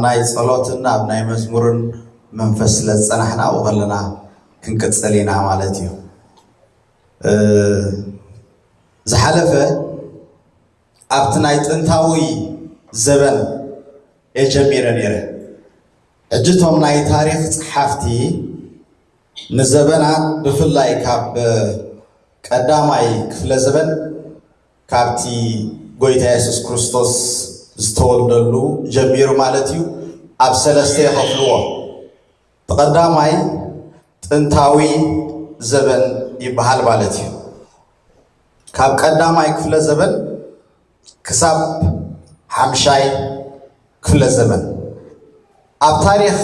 ናይ ጸሎትን ኣብ ናይ መዝሙርን መንፈስ ስለ ዝጸናሕና ኣብኡ ከለና ክንቅጽል ኢና ማለት እዩ። እ፣ ዝሓለፈ ኣብቲ ናይ ጥንታዊ ዘበን እየ ጀሚረ ነይረ። ሕጂ እቶም ናይ ታሪኽ ጸሓፍቲ ንዘበናት ብፍላይ ካብ ቀዳማይ ክፍለ ዘበን ካብቲ ጎይታ የሱስ ክርስቶስ ዝተወልደሉ ጀሚሩ ማለት እዩ ኣብ ሰለስተ ይኸፍልዎ። እቲ ቀዳማይ ጥንታዊ ዘበን ይበሃል ማለት እዩ። ካብ ቀዳማይ ክፍለ ዘበን ክሳብ ሓምሻይ ክፍለ ዘበን። ኣብ ታሪኽ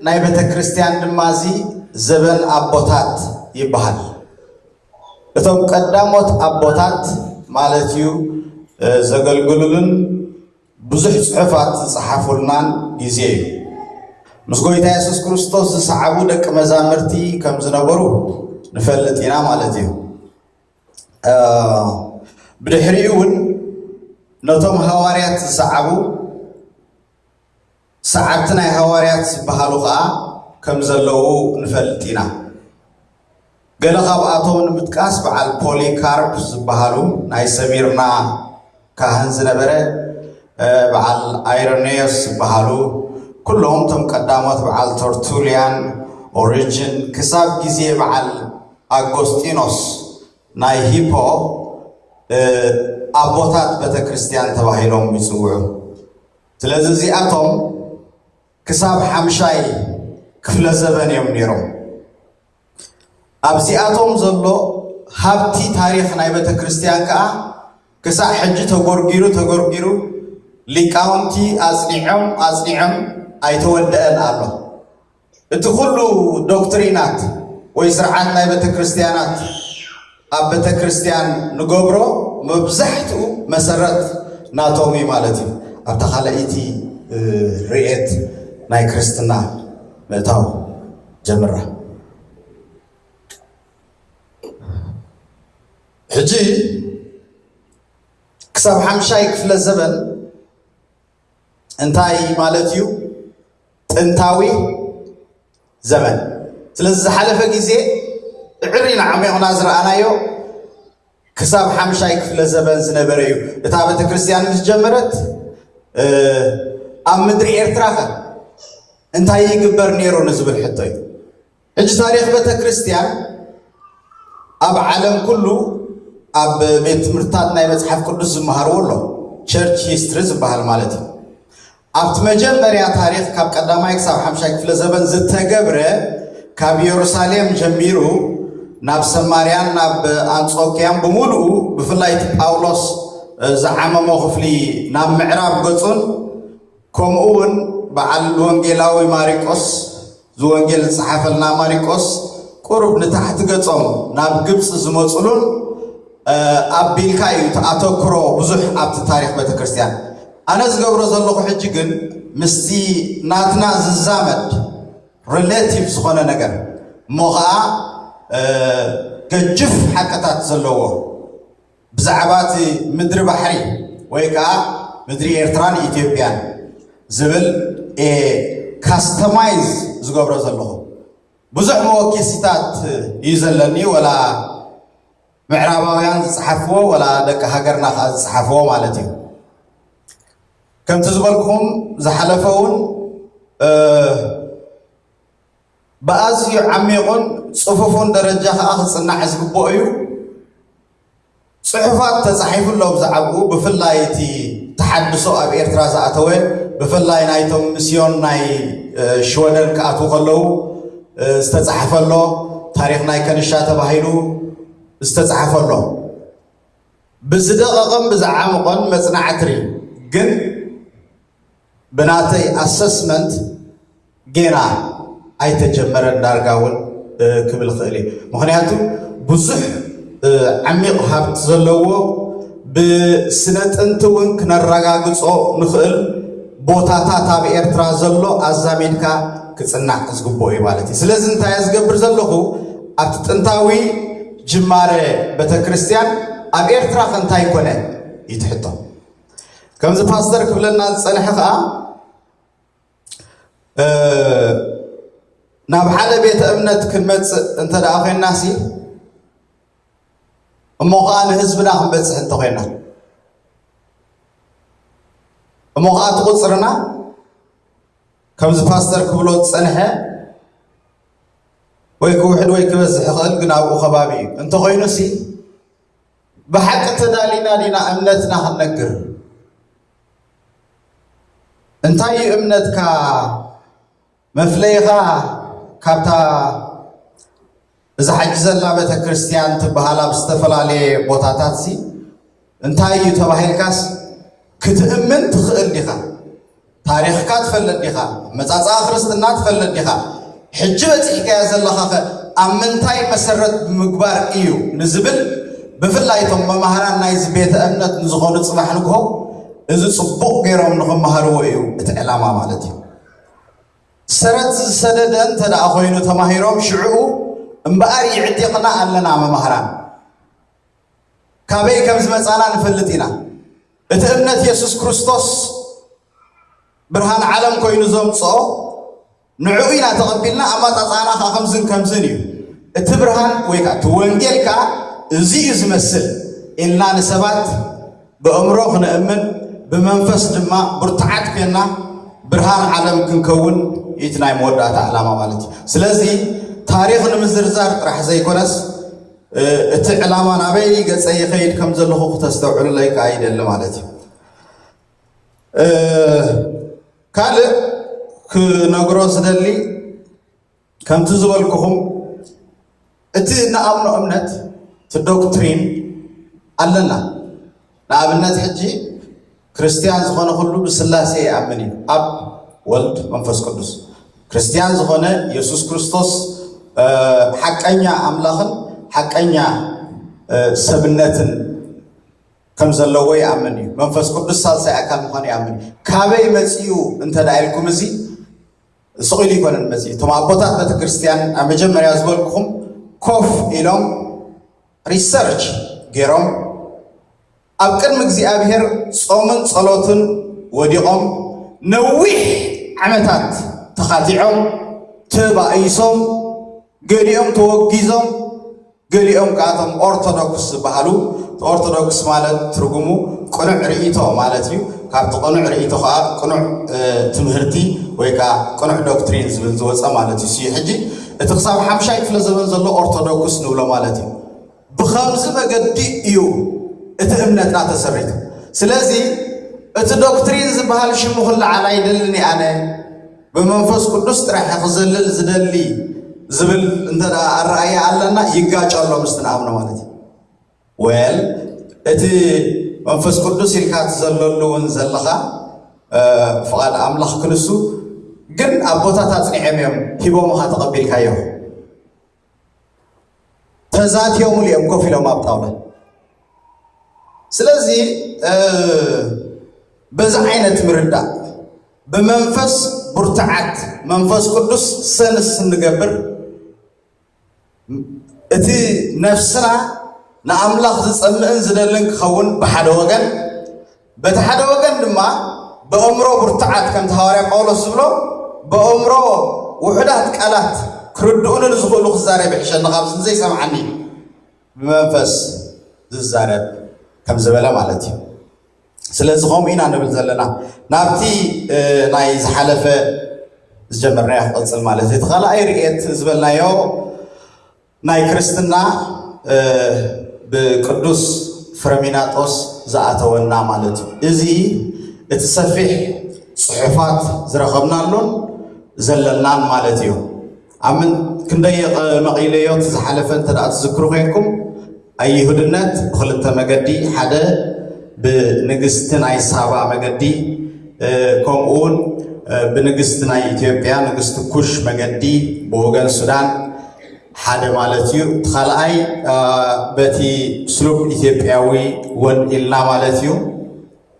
ናይ ቤተ ክርስቲያን ድማ እዚ ዘበን ኣቦታት ይበሃል። እቶም ቀዳሞት ኣቦታት ማለት እዩ፣ እ፣ ዘገልግሉሉን ብዙሕ ጽሑፋት ዝጸሓፉልናን ግዜ እዩ። ምስ ጎይታ የሱስ ክርስቶስ ዝሰዓቡ ደቂ መዛምርቲ ከም ዝነበሩ ንፈልጥ ኢና ማለት እዩ። እ፣ ብድሕሪኡ እውን ነቶም ሃዋርያት ዝሰዓቡ ሰዓብቲ ናይ ሃዋርያት ዝበሃሉ ኸዓ ከም ዘለዉ ንፈልጥ ኢና። ገለ ካብኣቶም ንምጥቃስ በዓል ፖሊካርፕ ዝበሃሉ ናይ ሰሚርና ካህን ዝነበረ፣ እ፣ በዓል ኣይረኔዮስ ዝበሃሉ፣ ኩሎም እቶም ቀዳሞት በዓል ተርቱልያን፣ ኦሪጅን፣ ክሳብ ግዜ በዓል ኣጎስጢኖስ ናይ ሂፖ፣ እ፣ ኣቦታት ቤተ ክርስቲያን ተባሂሎም ይጽውዑ። ስለዚ እዚኣቶም ክሳብ ሓምሻይ ክፍለ ዘበን እዮም ነይሮም። ኣብዚኣቶም ዘሎ ሃብቲ ታሪኽ ናይ ቤተ ክርስቲያን ከኣ ክሳዕ ሕጂ ተጎርጊሩ ተጎርጊሩ ሊቃውንቲ ኣጽኒዖም ኣጽኒዖም ኣይተወደአን ኣሎ። እቲ ኩሉ ዶክትሪናት ወይ ስርዓት ናይ ቤተ ክርስቲያናት ኣብ ቤተ ክርስቲያን ንገብሮ መብዛሕትኡ መሰረት ናቶም እዩ ማለት እዩ። ኣብታ ካልኣይቲ፣ እ፣ ርኤት ናይ ክርስትና ምእታው ጀምራ። ሕጂ ክሳብ ሓምሻይ ክፍለ ዘበን እንታይ ማለት እዩ? ጥንታዊ ዘመን። ስለዚ ዝሓለፈ ግዜ እዕሪና ዓሚቕና ዝረኣናዮ ክሳብ ሓምሻይ ክፍለ ዘበን ዝነበረ እዩ። እታ ቤተ ክርስቲያን ምስ ጀመረት፣ እ፣ ኣብ ምድሪ ኤርትራ ኸ እንታይ ይግበር ነይሩ ንዝብል ሕቶ እዩ። ሕጂ ታሪኽ ቤተ ክርስቲያን ኣብ ዓለም ኩሉ ኣብ ቤት ትምህርትታት ናይ መጽሓፍ ቅዱስ ዝመሃርዎ ኣሎ። ቸርች ሂስትሪ ዝበሃል ማለት እዩ። ኣብቲ መጀመርያ ታሪኽ ካብ ቀዳማይ ክሳብ ሓምሻይ ክፍለ ዘበን ዝተገብረ፣ ካብ ኢየሩሳሌም ጀሚሩ ናብ ሰማርያን ናብ ኣንጾክያን ብምሉኡ፣ ብፍላይ እቲ ጳውሎስ፣ እ፣ ዝዓመሞ ክፍሊ ናብ ምዕራብ ገጹን፣ ከምኡ እውን በዓል ወንጌላዊ ማሪቆስ፣ እዚ ወንጌል ዝጸሓፈልና ማሪቆስ፣ ቁሩብ ንታሕቲ ገጾም ናብ ግብጺ ዝመጹሉን፣ እ፣ ኣቢልካ እዩ እቲ ኣተኩሮ ብዙሕ ኣብቲ ታሪኽ ቤተክርስትያን። ኣነ ዝገብሮ ዘለኹ ሕጂ ግን ምስቲ ናትና ዝዛመድ ሪሌቲቭ ዝኾነ ነገር እሞ ኸዓ፣ እ፣ ገጅፍ ሓቅታት ዘለዎ ብዛዕባ እቲ ምድሪ ባሕሪ ወይ ከዓ ምድሪ ኤርትራን ኢትዮጵያን ዝብል እየ ካስተማይዝ ዝገብሮ ዘለኹ። ብዙሕ መወከሲታት እዩ ዘለኒ፣ ወላ ምዕራባውያን ዝጸሓፍዎ ወላ ደቂ ሃገርና ከዓ ዝጸሓፍዎ ማለት እዩ። ከምቲ ዝበልኩኹም ዝሓለፈ እውን፣ እ፣ ብኣዝዩ ዓሚቑን ጽፉፉን ደረጃ ከዓ ክጽናዕ ዝግብኦ እዩ። ጽሑፋት ተጻሒፉ ኣሎ ብዛዕባኡ፣ ብፍላይ እቲ ተሓድሶ ኣብ ኤርትራ ዝኣተወ፣ ብፍላይ ናይቶም ሚስዮን ናይ፣ እ፣ ሽወደን ክኣትዉ ከለዉ፣ እ፣ ዝተጻሕፈ ኣሎ፣ ታሪኽ ናይ ከንሻ ተባሂሉ ዝተጻሕፈ ኣሎ። ብዝደቐቐን ብዝዓመቐን መጽናዕትሪ ግን ብናተይ ኣሰስመንት ጌና ኣይተጀመረን ዳርጋ እውን፣ እ፣ ክብል እኽእል እየ። ምኽንያቱ ብዙሕ፣ እ፣ ዓሚቕ ሃብቲ ዘለዎ ብስነ ጥንቲ እውን ክነረጋግጾ ንኽእል ቦታታት ኣብ ኤርትራ ዘሎ ኣዛሚድካ ክጽናዕ ዝግብኦ እዩ ማለት እዩ። ስለዚ እንታይ እየ ዝገብር ዘለኹ? ኣብቲ ጥንታዊ ጅማረ ቤተክርስትያን ኣብ ኤርትራ ከ እንታይ ኮነ እዩ እቲ ሕቶ። ከምዚ ፓስተር ክብለና ዝጸንሐ ከኣ ናብ ሓደ ቤተ እምነት ክንመጽእ እንተ ደኣ ኮይንናሲ፣ እሞ ኸዓ ንህዝብና ክንበጽሕ እንተ ኮይንና፣ እሞ ኸዓ እቲ ቁጽርና ከምዚ ፓስተር ክብሎ ዝጸንሐ ወይ ክውሕድ ወይ ክበዝሕ ይኽእል፣ ግን ኣብኡ ከባቢ እዩ። እንተኾይኑሲ ብሓቂ ተዳሊና ዲና እምነትና ክንነግር? እንታይ እዩ እምነትካ? መፍለይኻ ካብታ እዛ ሕጂ ዘላ ቤተ ክርስቲያን ትበሃል ኣብ ዝተፈላለየ ቦታታት ሲ እንታይ እዩ ተባሂልካስ ክትእምን ትኽእል ዲኻ? ታሪኽካ ትፈልጥ ዲኻ? መጻጽኣ ክርስትና ትፈልጥ ዲኻ? ሕጂ በጺሕካያ ዘለኻ ኸ ኣብ ምንታይ መሰረት ብምግባር እዩ ንዝብል፣ ብፍላይ እቶም መማህራን ናይዚ ቤተ እምነት ንዝኾኑ ጽባሕ ንግሆ እዚ ጽቡቕ ገይሮም ንኽመሃርዎ እዩ እቲ ዕላማ ማለት እዩ። ሰረት ዝሰደደ እንተ ደኣ ኮይኑ ተማሂሮም ሽዕኡ እምበኣር ይዕጢቕና ኣለና መማህራን። ካበይ ከም ዝመጻና ንፈልጥ ኢና። እቲ እምነት የሱስ ክርስቶስ ብርሃን ዓለም ኮይኑ ዘምጽኦ ንዕኡ ኢና ተቐቢልና፣ ኣመጻጽኣና ኸዓ ከምዝን ከምዝን እዩ። እቲ ብርሃን ወይ ከዓ እቲ ወንጌል ከዓ እዚ እዩ ዝመስል ኢልና ንሰባት ብእምሮ ክንእምን ብመንፈስ ድማ ብርቱዓት ኮይንና ብርሃን ዓለም ክንከውን እዩ እቲ ናይ መወዳእታ ዕላማ ማለት እዩ። ስለዚ ታሪኽ ንምዝርዛር ጥራሕ ዘይኮነስ፣ እ፣ እቲ ዕላማ ናበይ ገጸ ይኸይድ ከም ዘለኹ ክተስተውዕሉለይ ከዓ ይደሊ ማለት እዩ። እ፣ ካልእ ክነግሮ ዝደሊ፣ ከምቲ ዝበልኩኹም እቲ እንኣምኖ እምነት፣ እቲ ዶክትሪን ኣለና። ንኣብነት ሕጂ ክርስትያን ዝኾነ ኩሉ ብስላሴ ይኣምን እዩ፣ ኣብ ወልድ መንፈስ ቅዱስ። ክርስትያን ዝኾነ የሱስ ክርስቶስ፣ እ፣ ሓቀኛ ኣምላኽን ሓቀኛ፣ እ፣ ሰብነትን ከም ዘለዎ ይኣምን እዩ። መንፈስ ቅዱስ ሳልሳይ ኣካል ምዃኑ ይኣምን እዩ። ካበይ መጺኡ እንተ ደኣ ኢልኩም፣ እዚ ስቕ ኢሉ ኣይኮነን መጺኡ። እቶም ኣቦታት ቤተ ክርስቲያን ኣብ መጀመርያ ዝበልኩኹም ኮፍ ኢሎም ሪሰርች ገይሮም ኣብ ቅድሚ እግዚኣብሔር ጾምን ጸሎትን ወዲቖም ነዊሕ ዓመታት ተኻቲዖም ተባኢሶም ገሊኦም ተወጊዞም ገሊኦም ከኣቶም ኦርቶዶክስ ዝበሃሉ፣ ኦርቶዶክስ ማለት ትርጉሙ ቅኑዕ ርእይቶ ማለት እዩ። ካብቲ ቅኑዕ ርእይቶ ከኣ ቅኑዕ፣ እ፣ ትምህርቲ ወይ ከኣ ቅኑዕ ዶክትሪን ዝብል ዝወጸ ማለት እዩ። ሕጂ እቲ ክሳብ ሓምሻይ ክፍለ ዘመን ዘሎ ኦርቶዶክስ ንብሎ ማለት እዩ። ብኸምዚ መገዲ እዩ እቲ እምነትና ተሰሪቱ። ስለዚ እቲ ዶክትሪን ዝበሃል ሽሙ ክለዓል ኣይደልን ኣነ። ብመንፈስ ቅዱስ ጥራሕ ክዘልል ዝደሊ ዝብል እንተ ደኣ ኣረኣእያ ኣለና፣ ይጋጭ ኣሎ ምስቲ ንኣምኖ ማለት እዩ። ወል፣ እቲ መንፈስ ቅዱስ ኢልካ ትዘለሉ እውን ዘለኻ፣ እ፣ ፍቓድ ኣምላኽ ክንሱ፣ ግን ኣቦታት ኣጽኒዖም እዮም ሂቦምኻ ተቐቢልካዮ። ተዛትዮምሉ እዮም ኮፍ ኢሎም ኣብ ጣውላ። ስለዚ፣ እ፣ በዚ ዓይነት ምርዳእ፣ ብመንፈስ ብርቱዓት፣ መንፈስ ቅዱስ ሰንስ እንገብር፣ እቲ ነፍስና ንኣምላኽ ዝጸምእን ዝደልን ክኸውን ብሓደ ወገን፣ በቲ ሓደ ወገን ድማ ብእምሮ ብርቱዓት፣ ከምቲ ሃዋርያ ጳውሎስ ዝብሎ፣ ብእምሮ ውሑዳት ቃላት ክርድኡኒ ንዝኽእሉ ክዛረብ ይሕሸኒ፣ ካብዚ ዘይሰምዓኒ ብመንፈስ ዝዛረብ ከም ዝበለ ማለት እዩ። ስለዚ ከምኡ ኢና ንብል ዘለና። ናብቲ፣ እ፣ ናይ ዝሓለፈ ዝጀመርናዮ ክቕጽል ማለት እዩ። እቲ ካልኣይ ርእየት ዝበልናዮ ናይ ክርስትና፣ እ፣ ብቅዱስ ፍረሚናጦስ ዝኣተወና ማለት እዩ። እዚ እቲ ሰፊሕ ጽሑፋት ዝረኸብናሉን ዘለናን ማለት እዩ። ኣብ ምን-፣ ክንደይ መቒለዮ እቲ ዝሓለፈ እንተ ደኣ ትዝክሩ ኮይንኩም፣ ኣይሁድነት ብኽልተ መገዲ፣ ሓደ ብንግስቲ ናይ ሳባ መገዲ፣ እ፣ ከምኡ እውን፣ እ፣ ብንግስቲ ናይ ኢትዮጵያ፣ ንግስቲ ኩሽ መገዲ ብወገን ሱዳን ሓደ ማለት እዩ። እቲ ካልኣይ፣ እ፣ በቲ ስሉብ ኢትዮጵያዊ እውን ኢልና ማለት እዩ።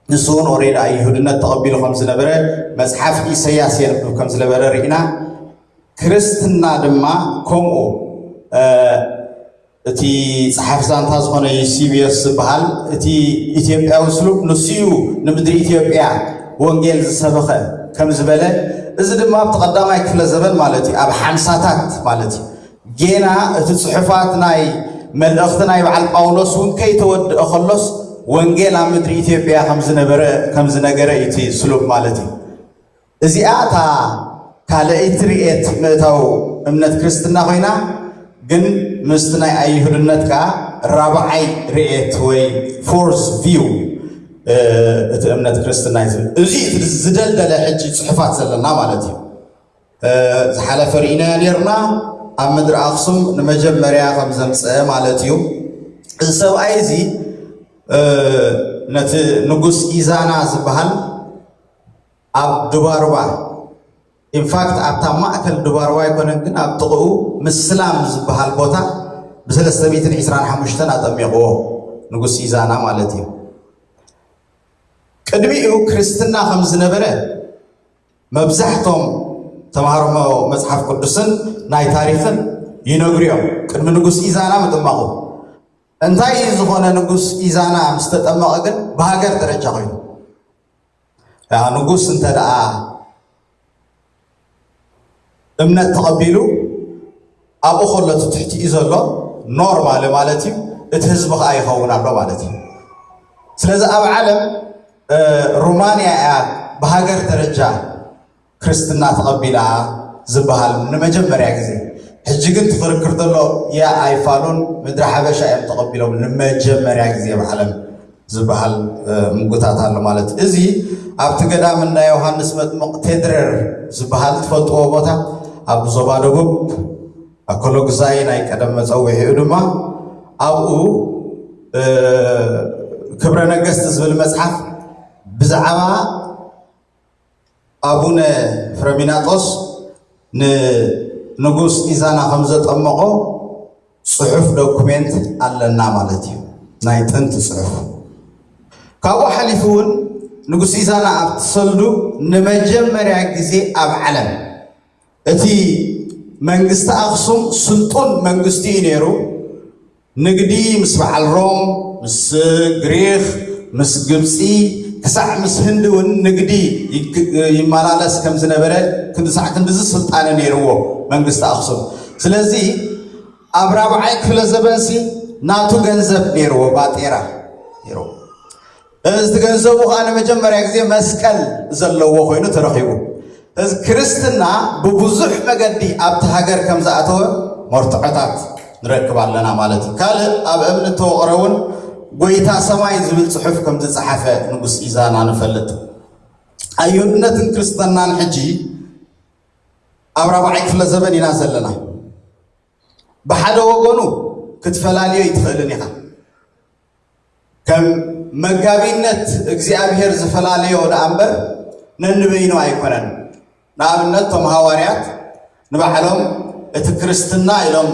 ንሱ እውን ኦሬዲ ኣይሁድነት ተቐቢሉ ከም ዝነበረ፣ መጽሓፍ ኢሳያስ የንብብ ከም ዝነበረ ርኢና። ክርስትና ድማ ከምኡ፣ እ፣ እቲ ጸሓፊ ዛንታ ዝኾነ ዩሲቢዮስ ዝበሃል፣ እቲ ኢትዮጵያዊ ስሉብ ንሱ እዩ ንምድሪ ኢትዮጵያ ወንጌል ዝሰበኸ ከም ዝበለ፣ እዚ ድማ ኣብቲ ቀዳማይ ክፍለ ዘበን ማለት እዩ፣ ኣብ ሓምሳታት ማለት እዩ። ጌና እቲ ጽሑፋት ናይ መልእኽቲ ናይ በዓል ጳውሎስ እውን ከይተወድአ ከሎስ ወንጌል ኣብ ምድሪ ኢትዮጵያ ከም ዝነበረ፣ ከም ዝነገረ እዩ እቲ ስሉብ ማለት እዩ። እዚኣ እታ ካልኣይቲ ርእየት ምእታው እምነት ክርስትና ኮይና፣ ግን ምስቲ ናይ ኣይሁድነት ከኣ ራብዓይ ርእየት ወይ ፎርዝ ቪው እቲ እምነት ክርስትና እዩ ዝብል። እዚ እዩ ዝደልደለ ሕጂ ጽሑፋት ዘለና ማለት እዩ። ዝሓለፈ ርኢናዮ ኔርና፣ ኣብ ምድሪ ኣኽሱም ንመጀመርያ ከም ዘምፀአ ማለት እዩ። እዚ ሰብኣይ እዚ ነቲ ንጉስ ኢዛና ዝበሃል ኣብ ድባርባ፣ ኢንፋክት ኣብታ ማእከል ድባርባ ኣይኮነን፣ ግን ኣብ ጥቕኡ ምስላም ዝበሃል ቦታ ብሰለስተ ሚእትን ዕስራን ሓሙሽተን ኣጠሚቕዎ፣ ንጉስ ኢዛና ማለት እዩ። ቅድሚኡ ክርስትና ከም ዝነበረ መብዛሕቶም ተምሃሮ መጽሓፍ ቅዱስን ናይ ታሪኽን ይነግሩ እዮም። ቅድሚ ንጉስ ኢዛና ምጥማቑ እንታይ እዩ ዝኾነ? ንጉስ ኢዛና ምስ ተጠመቐ ግን ብሃገር ደረጃ ኮይኑ፣ ያ ንጉስ እንተ ደኣ እምነት ተቐቢሉ ኣብኡ ከሎ እቲ ትሕቲኡ ዘሎ ኖርማል ማለት እዩ፣ እቲ ህዝቢ ከኣ ይኸውን ኣሎ ማለት እዩ። ስለዚ ኣብ ዓለም ሩማንያ እያ ብሃገር ደረጃ ክርስትና ተቐቢላ ዝበሃል ንመጀመርያ ግዜ። ሕጂ ግን ትኽርክር ዘሎ ያ ኣይፋሉን ምድሪ ሓበሻ እዮም ተቐቢሎም ንመጀመርያ ግዜ ኣብ ዓለም ዝበሃል ምጉታት ኣሎ ማለት እዩ። እዚ ኣብቲ ገዳም እንዳ ዮሃንስ መጥምቕ ቴድረር ዝበሃል ትፈልጥዎ ቦታ ኣብ ዞባ ደቡብ ኣኮሎግዛይ ናይ ቀደም መጸውዒኡ ድማ ኣብኡ ክብረ ነገስት ዝብል መጽሓፍ ብዛዕባ ኣቡነ ፍረሚናጦስ ንንጉስ ኢዛና ከም ዘጠመቖ ጽሑፍ ዶኩሜንት ኣለና ማለት እዩ። ናይ ጥንቲ ጽሑፍ። ካብኡ ሓሊፉ እውን ንጉስ ኢዛና ኣብቲ ሰልዱ ንመጀመርያ ግዜ ኣብ ዓለም እቲ መንግስቲ ኣኽሱም ስልጡን መንግስቲ እዩ ነይሩ። ንግዲ ምስ በዓል ሮም፣ ምስ ግሪኽ፣ ምስ ግብፂ ክሳዕ ምስ ህንዲ እውን ንግዲ ይመላለስ ከም ዝነበረ ክንሳዕ ክንድዚ ስልጣነ ነይርዎ መንግስቲ ኣኽሱም። ስለዚ ኣብ ራብዓይ ክፍለ ዘበንሲ ናቱ ገንዘብ ነይርዎ፣ ባጤራ ነይርዎ። እዚ ገንዘቡ ከዓ ንመጀመርያ ግዜ መስቀል ዘለዎ ኮይኑ ተረኺቡ። እዚ ክርስትና ብብዙሕ መገዲ ኣብቲ ሃገር ከም ዝኣተወ መርትዖታት ንረክብ ኣለና ማለት እዩ። ካልእ ኣብ እምኒ እተወቕረ እውን ጎይታ ሰማይ ዝብል ጽሑፍ ከም ዝጸሓፈ ንጉስ ኢዛና ንፈልጥ። ኣይሁድነትን ክርስትናን ሕጂ ኣብ ራብዓይ ክፍለ ዘበን ኢና ዘለና። ብሓደ ወገኑ ክትፈላልዮ ኣይትኽእልን ኢኻ። ከም መጋቢነት እግዚኣብሔር ዝፈላለዮ ደኣ እምበር ነንበይኑ ኣይኮነን። ንኣብነት እቶም ሃዋርያት ንባዕሎም እቲ ክርስትና ኢሎም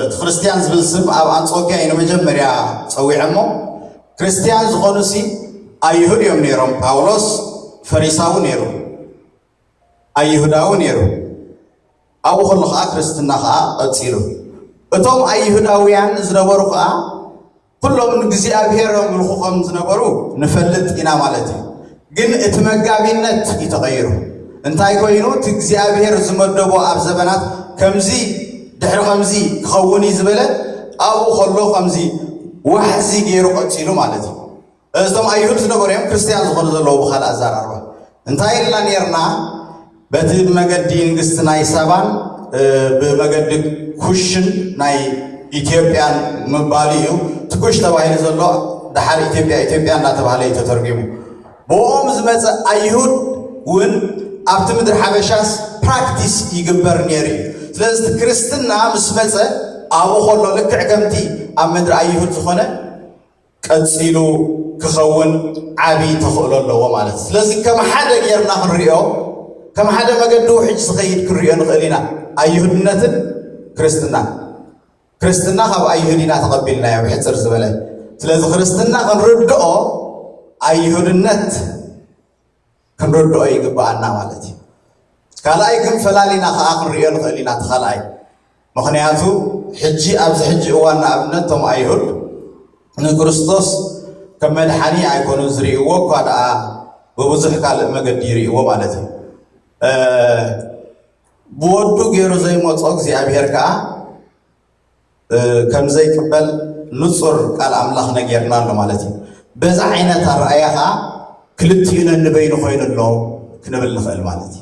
እቲ ክርስትያን ዝብል ስም ኣብ ኣንጾኪያ እዩ ንመጀመርያ ጸዊዖሞ። ክርስትያን ዝኾኑሲ ኣይሁድ እዮም ነይሮም። ጳውሎስ ፈሪሳዊ ነይሩ፣ ኣይሁዳዊ ነይሩ። ኣብኡ ከሎ ከዓ ክርስትና ከዓ ቀጺሉ። እቶም ኣይሁዳውያን ዝነበሩ ከዓ ኩሎም ንእግዚኣብሔር የምልኹ ከም ዝነበሩ ንፈልጥ ኢና ማለት እዩ። ግን እቲ መጋቢነት እዩ ተቐይሩ። እንታይ ኮይኑ? እቲ እግዚኣብሔር ዝመደቦ ኣብ ዘበናት ከምዚ ድሕሪ ከምዚ ክኸውን እዩ ዝበለ ኣብኡ ከሎ ከምዚ ዋሕዚ ገይሩ ቀጺሉ ማለት እዩ። እዞም ኣይሁድ ዝነበሩ እዮም ክርስትያን ዝኾኑ ዘለዉ። ብኻልእ ኣዘራርባ እንታይ ኢልና ነርና? በቲ ብመገዲ ንግስቲ ናይ ሳባን ብመገዲ ኩሽን ናይ ኢትዮጵያን ምባሉ እዩ። እቲ ኩሽ ተባሂሉ ዘሎ ደሓር ኢትዮጵያ፣ ኢትዮጵያ እንዳተባህለ እዩ ተተርጒሙ። ብኦም ዝመፀ ኣይሁድ እውን ኣብቲ ምድሪ ሓበሻስ ፕራክቲስ ይግበር ነይሩ እዩ። ስለዚ እቲ ክርስትና ምስ መፀ ኣብኡ ከሎ ልክዕ ከምቲ ኣብ ምድሪ ኣይሁድ ዝኾነ ቀጺሉ ክኸውን ዓቢ ተኽእሎ ኣለዎ ማለት እዩ። ስለዚ ከም ሓደ ጌርና ክንሪኦ፣ ከም ሓደ መገዲ ውሕጅ ዝኸይድ ክንሪኦ ንኽእል ኢና። ኣይሁድነትን ክርስትናን። ክርስትና ካብ ኣይሁድ ኢና ተቐቢልናዮ ብሕጽር ዝበለ። ስለዚ ክርስትና ክንርድኦ ኣይሁድነት ክንርድኦ ይግብኣና ማለት እዩ። ካልኣይ ግን ፈላሊና ከዓ ክንሪኦ ንኽእል ኢና። እቲ ካልኣይ ምኽንያቱ ሕጂ ኣብዚ ሕጂ እዋን ንኣብነት እቶም ኣይሁድ ንክርስቶስ ከም መድሓኒ ኣይኮኑን ዝርእይዎ፣ እኳ ደኣ ብብዙሕ ካልእ መገዲ ይርእይዎ ማለት እዩ። ብወዱ ገይሩ ዘይመጾ እግዚኣብሔር ከዓ ከም ዘይቅበል ንጹር ቃል ኣምላኽ ነጌርና ኣሎ ማለት እዩ። በዛ ዓይነት ኣረኣያ ከዓ ክልቲኡ ነንበይኑ ኮይኑ ኣሎ ክንብል ንኽእል ማለት እዩ።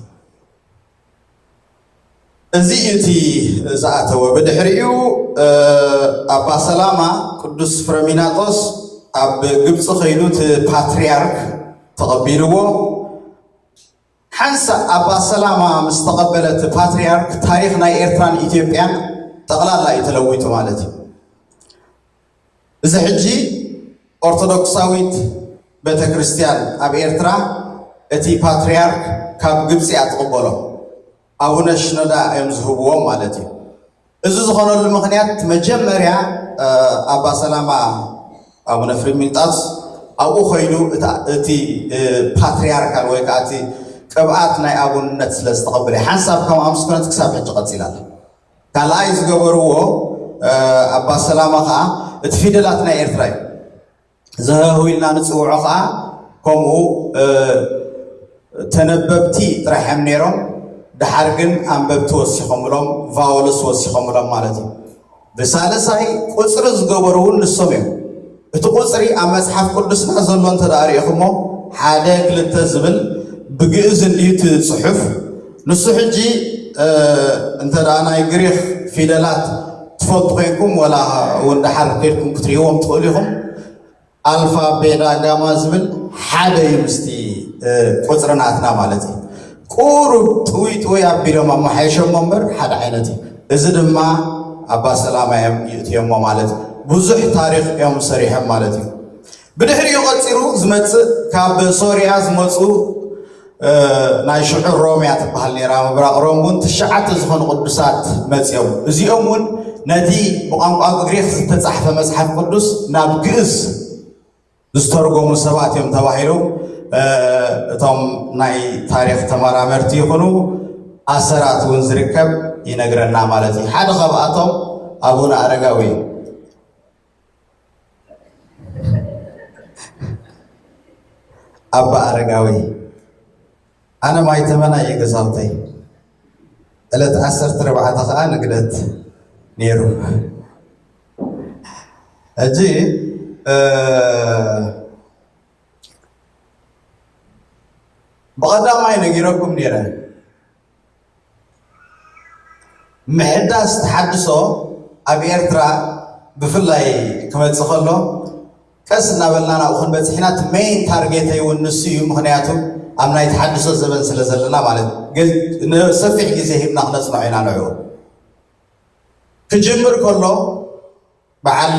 እዚ እቲ ዝኣተወ። ብድሕሪኡ ኣባ ሰላማ ቅዱስ ፍረሚናጦስ ኣብ ግብፂ ከይዱ እቲ ፓትርያርክ ተቐቢልዎ። ሓንሳእ ኣባ ሰላማ ምስ ተቐበለ እቲ ፓትርያርክ ታሪኽ ናይ ኤርትራን ኢትዮጵያን ጠቕላላ እዩ ተለዊጡ ማለት እዩ። እዚ ሕጂ ኦርቶዶክሳዊት ቤተክርስትያን ኣብ ኤርትራ እቲ ፓትርያርክ ካብ ግብፂ እያ ትቕበሎ። ኣቡነ ሽኖዳ እዮም ዝህብዎም ማለት እዩ። እዚ ዝኾነሉ ምኽንያት መጀመርያ ኣባ ሰላማ ኣቡነ ፍሪሚልጣስ ኣብኡ ኮይኑ እቲ ፓትርያርካል ወይ ከዓ እቲ ቅብኣት ናይ ኣቡንነት ስለ ዝተቐበለ ሓንሳብ ከም ኣምስኮነት ክሳብ ሕጂ ቀፂላ ኣላ። ካልኣይ ዝገበርዎ ኣባ ሰላማ ከዓ እቲ ፊደላት ናይ ኤርትራ እዩ። ዘህህው ኢልና ንፅውዖ ከዓ ከምኡ ተነበብቲ ጥራሕ እዮም ነይሮም። ደሓር ግን ኣንበብቲ ወሲኾምሎም፣ ቫወልስ ወሲኾምሎም ማለት እዩ። ብሳልሳይ ቁፅሪ ዝገበሩ እውን ንሶም እዮም። እቲ ቁፅሪ ኣብ መፅሓፍ ቅዱስና ዘሎ እንተ ደኣ ሪኢኹሞ ሓደ ክልተ ዝብል ብግእዝ እንድዩ እቲ ፅሑፍ። ንሱ ሕጂ እንተ ደኣ ናይ ግሪክ ፊደላት ትፈልጡ ኮይንኩም ወላ እውን ደሓር ከድኩም ክትርእይዎም ትኽእሉ ኢኹም። ኣልፋ ቤዳ ጋማ ዝብል ሓደ እዩ ምስቲ ቁፅሪ ናትና ማለት እዩ። ቁሩብ ጥውይ ጥውይ ኣቢሎም ኣመሓይሾሞ እምበር ሓደ ዓይነት እዩ። እዚ ድማ ኣባ ሰላማ እዮም ይእትዮሞ ማለት እዩ። ብዙሕ ታሪክ እዮም ሰሪሖም ማለት እዩ። ብድሕሪኡ ቀፂሉ ዝመፅእ ካብ ሶርያ ዝመፁ ናይ ሽዑ ሮምያ ትበሃል ነይራ ምብራቕ ሮም እውን ትሽዓተ ዝኾኑ ቅዱሳት መፅኦም እዚኦም እውን ነቲ ብቋንቋ ግሪክ ዝተፃሕፈ መፅሓፍ ቅዱስ ናብ ግእዝ ዝተርጎሙ ሰባት እዮም ተባሂሎም እቶም ናይ ታሪክ ተመራመርቲ ይኹኑ ኣሰራት እውን ዝርከብ ይነግረና ማለት እዩ። ሓደ ካብኣቶም ኣቡነ ኣረጋዊ እዩ። ኣባ ኣረጋዊ ኣነ ማይተመና እየ ገዛውተይ ዕለት ዓሰርተ ኣርባዕተ ከዓ ንግደት ነይሩ። ሕጂ ብቐዳማይ ነጊረኩም ነይረ። ምሕዳስ ተሓድሶ ኣብ ኤርትራ ብፍላይ ክመፅእ ከሎ ቀስ እናበልና ናብኡ ክንበፅሕ ኢና። እቲ ሜይን ታርጌተይ እውን ንሱ እዩ። ምክንያቱ ኣብ ናይ ተሓድሶ ዘበን ስለ ዘለና ማለት ሰፊሕ ግዜ ሂብና ክነፅንዖ ኢና ንዕኡ። ክጅምር ከሎ በዓል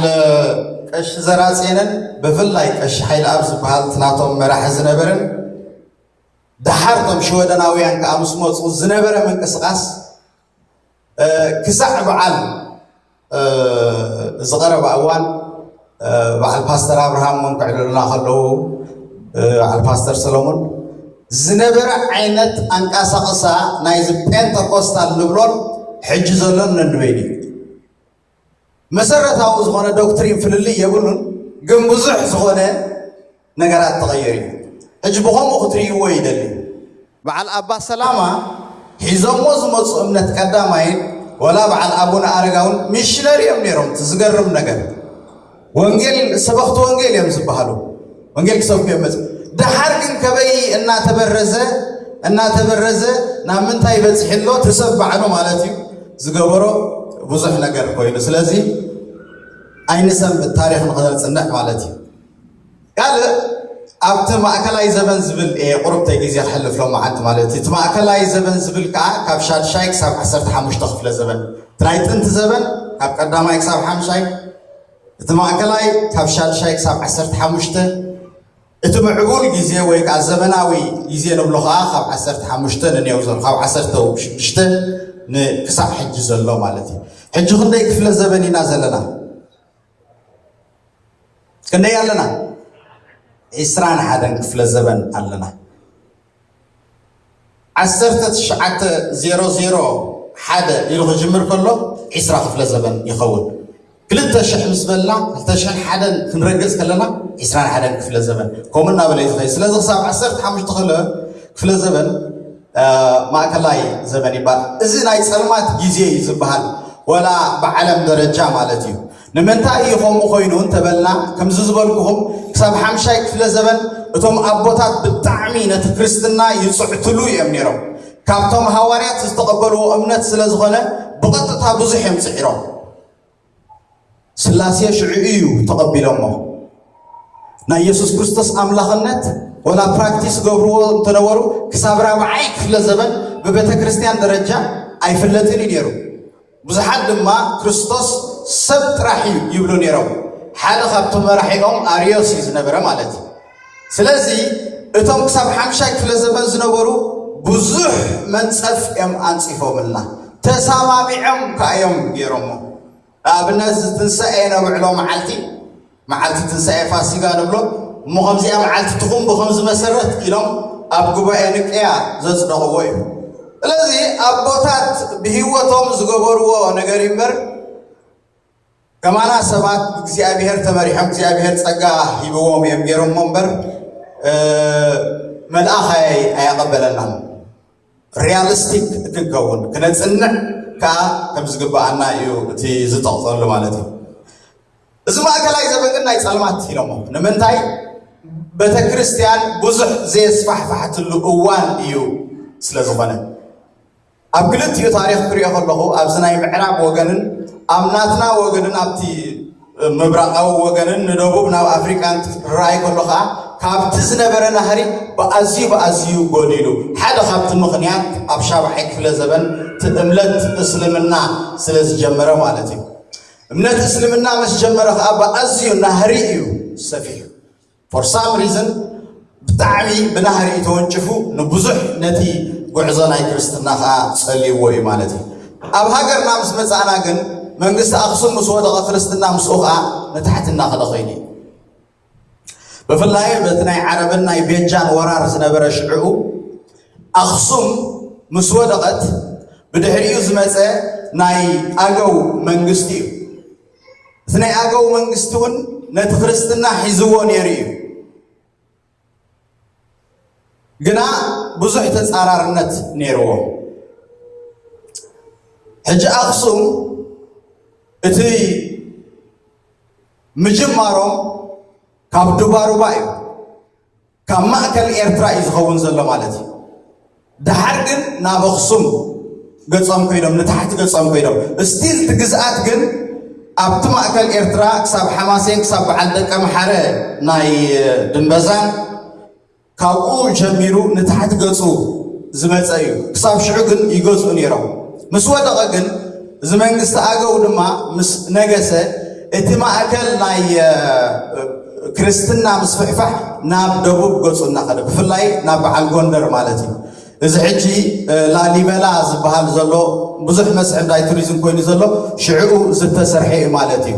ቀሺ ዘራፅየንን ብፍላይ ቀሺ ሓይለኣብ ዝበሃል እቲ ናቶም መራሒ ዝነበረን ደሓር እቶም ሽወደናውያን ከዓ ምስ መፁ ዝነበረ ምንቅስቃስ ክሳዕ በዓል ዝቐረባ እዋን በዓል ፓስተር ኣብርሃም እውን ክዕልሉና ከለዉ በዓል ፓስተር ሰሎሙን ዝነበረ ዓይነት ኣንቃሳቕሳ ናይዚ ፔንተኮስታል ንብሎን ሕጂ ዘሎን ነንበይኑ እዩ። መሰረታዊ ዝኾነ ዶክትሪን ፍልልይ የብሉን፣ ግን ብዙሕ ዝኾነ ነገራት ተቐየሩ እዩ። ሕጂ ብኸምኡ ክትርእይዎ ይደሊ። በዓል ኣባ ሰላማ ሒዞሞ ዝመፁ እምነት ቀዳማይን ወላ በዓል ኣቡነ ኣረጋውን ሚሽነሪ እዮም ነይሮም። እቲ ዝገርም ነገር ወንጌል ሰበኽቲ ወንጌል እዮም ዝበሃሉ። ወንጌል ክሰብኩ እዮም መፅ ደሓር ግን ከበይ እናተበረዘ እናተበረዘ ናብ ምንታይ በፂሑ ኣሎ? እቲ ሰብ ባዕሉ ማለት እዩ ዝገበሮ ብዙሕ ነገር ኮይኑ። ስለዚ ኣይንሰንብት ታሪኽ ንክነፅንዕ ማለት እዩ። ካልእ ኣብቲ ማእከላይ ዘበን ዝብል እየ ቁሩብተይ ግዜ ክሕልፍ ሎማዓንቲ ማለት እዩ። እቲ ማእከላይ ዘበን ዝብል ከዓ ካብ ሻድሻይ ክሳብ ዓሰርተ ሓሙሽተ ክፍለ ዘበን እቲ ናይ ጥንቲ ዘበን ካብ ቀዳማይ ክሳብ ሓምሻይ እቲ ማእከላይ ካብ ሻድሻይ ክሳብ ዓሰርተ ሓሙሽተ እቲ ምዕቡል ግዜ ወይ ከዓ ዘመናዊ ግዜ ንብሎ ከዓ ካብ ዓሰርተ ሓሙሽተ ንኔው ዘሎ ካብ ዓሰርተ ሽዱሽተ ንክሳዕ ሕጂ ዘሎ ማለት እዩ። ሕጂ ክንደይ ክፍለ ዘበን ኢና ዘለና? ክንደይ ኣለና? ዕስራን ሓደን ክፍለ ዘበን ኣለና። ዓሰርተ ትሽዓተ ዜሮ ዜሮ ሓደ ኢሉ ክጅምር ከሎ ዕስራ ክፍለ ዘበን ይኸውን። ክልተ ሽሕ ምስ በልና ክልተ ሽሕን ሓደን ክንረግፅ ከለና ዕስራን ሓደን ክፍለ ዘበን ከምኡ እናበለ እዩ ዝኸይድ። ስለዚ ክሳብ ዓሰርተ ሓሙሽተ ክፍለ ዘበን ማእከላይ ዘመን ይባል። እዚ ናይ ጸልማት ግዜ እዩ ዝበሃል፣ ወላ ብዓለም ደረጃ ማለት እዩ። ንምንታይ እዩ ከምኡ ኮይኑ እንተበልና፣ ከምዚ ዝበልኩኹም ክሳብ ሓምሻይ ክፍለ ዘመን እቶም ኣቦታት ብጣዕሚ ነቲ ክርስትና ይጽዕትሉ እዮም ነይሮም። ካብቶም ሃዋርያት ዝተቐበልዎ እምነት ስለ ዝኾነ ብቐጥታ ብዙሕ እዮም ጽዒሮም። ስላሴ ሽዑ እዩ ተቐቢሎሞ። ናይ ኢየሱስ ክርስቶስ ኣምላኽነት ወላ ፕራክቲስ ገብርዎ እንተነበሩ፣ ክሳብ ራብዓይ ክፍለ ዘበን ብቤተ ክርስቲያን ደረጃ ኣይፍለጥን እዩ ነይሩ። ብዙሓት ድማ ክርስቶስ ሰብ ጥራሕ እዩ ይብሉ ነይሮም። ሓደ ካብቶም መራሒኦም ኣርዮስ እዩ ዝነበረ ማለት እዩ። ስለዚ እቶም ክሳብ ሓምሻይ ክፍለ ዘመን ዝነበሩ ብዙሕ መንጸፍ እዮም ኣንጺፎምልና፣ ተሳማሚዖም ከኣ እዮም ገይሮሞ። ንኣብነት፣ እዚ ትንሳኤ ነብዕሎ መዓልቲ፣ መዓልቲ ትንሳኤ ፋሲጋ ንብሎ እሞ፣ ከምዚኣ መዓልቲ ትኹን ብኸምዚ መሰረት ኢሎም ኣብ ጉባኤ ንቅያ ዘጽደቕዎ እዩ። ስለዚ ኣቦታት ብህይወቶም ዝገበርዎ ነገር እዩ እምበር፣ ከማና ሰባት ብእግዚኣብሔር ተመሪሖም እግዚኣብሔር ጸጋ ሂብዎም እዮም ገይሮሞ እምበር፣ እ፣ መልኣኽ ኣይ-፣ ኣያቐበለናን። ሪያሊስቲክ ክንከውን ክነጽንዕ ከኣ ከም ዝግብኣና እዩ እቲ ዝጠቕሰሉ ማለት እዩ። እዚ ማእከላይ ዘበን ግን ናይ ጸልማት ኢሎሞ። ንምንታይ? ቤተ ክርስቲያን ብዙሕ ዘየስፋሕፋሕትሉ እዋን እዩ ስለ ዝኾነ። ኣብ ክልቲኡ ታሪኽ ክሪኦ ከለኹ፣ ኣብዚ ናይ ምዕራብ ወገንን ኣብ ናትና ወገንን፣ ኣብቲ ምብራቓዊ ወገንን ንደቡብ ናብ ኣፍሪቃን ክትረኣይ ከሎ ከኣ፣ ካብቲ ዝነበረ ናህሪ ብኣዝዩ ብኣዝዩ ጎዲሉ። ሓደ ካብቲ ምኽንያት ኣብ ሻብዓይ ክፍለ ዘበን እቲ እምነት እስልምና ስለ ዝጀመረ ማለት እዩ። እምነት እስልምና ምስ ጀመረ ከኣ ብኣዝዩ ናህሪ እዩ ሰፊሑ። For some reason ብጣዕሚ ብናህሪ እዩ ተወንጭፉ፣ ንብዙሕ ነቲ ጉዕዞ ናይ ክርስትና ከኣ ጸልይዎ እዩ ማለት እዩ። ኣብ ሃገርና ምስ መጻእና ግን፣ መንግስቲ ኣኽሱም ምስ ወደቐ፣ ክርስትና ምስኡ ከኣ ንታሕቲ እናኸደ ኸይዱ እዩ። ብፍላይ በቲ ናይ ዓረብን ናይ ቤጃን ወራር ዝነበረ ሽዕኡ፣ ኣኽሱም ምስ ወደቐት፣ ብድሕሪኡ ዝመጸ ናይ ኣገው መንግስቲ እዩ። እቲ ናይ ኣገው መንግስቲ እውን ነቲ ክርስትና ሒዝዎ ነይሩ እዩ። ግና ብዙሕ ተጻራርነት ነይርዎ። ሕጂ ኣኽሱም እቲ ምጅማሮም ካብ ዱባሩባ እዩ፣ ካብ ማእከል ኤርትራ እዩ ዝኸውን ዘሎ ማለት እዩ። ደሓር ግን ናብ ኣኽሱም ገጾም ኮይኖም፣ ንታሕቲ ገጾም ኮይኖም፣ ስቲል እቲ ግዝኣት ግን ኣብቲ ማእከል ኤርትራ ክሳብ ሓማሴን፣ ክሳብ በዓል ደቀ መሓረ ናይ ድንበዛን፣ ካብኡ ጀሚሩ ንታሕቲ ገጹ ዝመጸ እዩ። ክሳብ ሽዑ ግን ይገዝኡ ነይሮም። ምስ ወደቐ ግን፣ እዚ መንግስቲ ኣገው ድማ ምስ ነገሰ፣ እቲ ማእከል ናይ፣ እ፣ ክርስትና ምስፍሕፋሕ ናብ ደቡብ ገጹ እናኸደ፣ ብፍላይ ናብ በዓል ጎንደር ማለት እዩ። እዚ ሕጂ፣ እ፣ ላሊበላ ዝበሃል ዘሎ፣ ብዙሕ መስሕብ ናይ ቱሪዝም ኮይኑ ዘሎ፣ ሽዕኡ ዝተሰርሐ እዩ ማለት እዩ።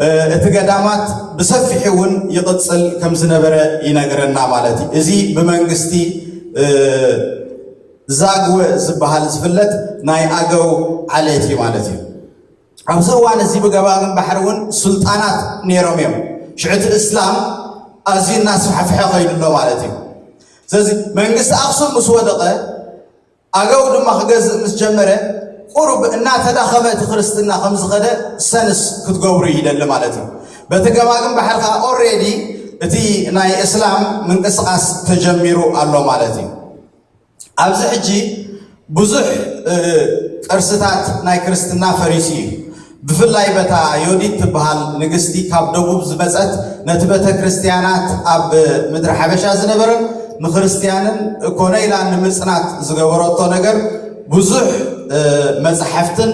እ፣ እቲ ገዳማት ብሰፊሑ እውን ይቕጽል ከም ዝነበረ ይነግረና ማለት እዩ። እዚ ብመንግስቲ፣ እ፣ ዛግወ ዝበሃል ዝፍለጥ ናይ ኣገው ዓሌት እዩ ማለት እዩ። ኣብዚ እዋን እዚ ብገማግም ባሕሪ እውን ሱልጣናት ነይሮም እዮም። ሽዑ እቲ እስላም ኣዝዩ እናስፋሕፍሐ ከይዱ ኣሎ ማለት እዩ። ስለዚ መንግስቲ ኣኽሱም ምስ ወደቐ፣ ኣገው ድማ ክገዝእ ምስ ጀመረ፣ ቁሩብ እናተዳኸመ እቲ ክርስትና ከም ዝኸደ ሰንስ ክትገብሩ ይደሊ ማለት እዩ። በቲ ገማግም ባሕሪ ከዓ ኦልሬዲ እቲ ናይ እስላም ምንቅስቃስ ተጀሚሩ ኣሎ ማለት እዩ። ኣብዚ ሕጂ ብዙሕ፣ እ፣ ቅርስታት ናይ ክርስትና ፈሪሱ እዩ። ብፍላይ በታ ዮዲት ትበሃል ንግስቲ ካብ ደቡብ ዝመጸት፣ ነቲ ቤተ ክርስቲያናት ኣብ ምድሪ ሓበሻ ዝነበረን ንክርስቲያንን ኮነ ኢላ ንምጽናት ዝገበረቶ ነገር፣ ብዙሕ፣ እ፣ መጻሕፍትን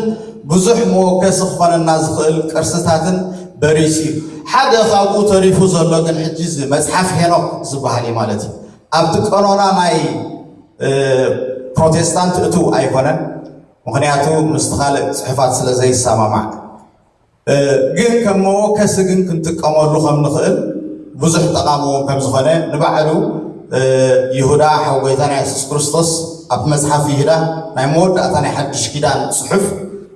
ብዙሕ መወከሲ ክኾነና ዝኽእል ቅርስታትን በሪሱ እዩ። ሓደ ካብኡ ተሪፉ ዘሎ ግን ሕጂ እዚ መጽሓፍ ሄኖክ ዝበሃል እዩ ማለት እዩ። ኣብቲ ቀኖና ናይ፣ እ፣ ፕሮቴስታንት እትው ኣይኮነን፣ ምኽንያቱ ምስቲ ካልእ ጽሑፋት ስለ ዘይሰማማዕ። እ፣ ግን ከም መወከሲ ግን ክንጥቀመሉ ከም ንኽእል ብዙሕ ጠቓሚ እውን ከም ዝኾነ ንባዕሉ፣ እ፣ ይሁዳ ሓው ጎይታና የሱስ ክርስቶስ ኣብ መጽሓፍ ይሁዳ ናይ መወዳእታ ናይ ሓድሽ ኪዳን ጽሑፍ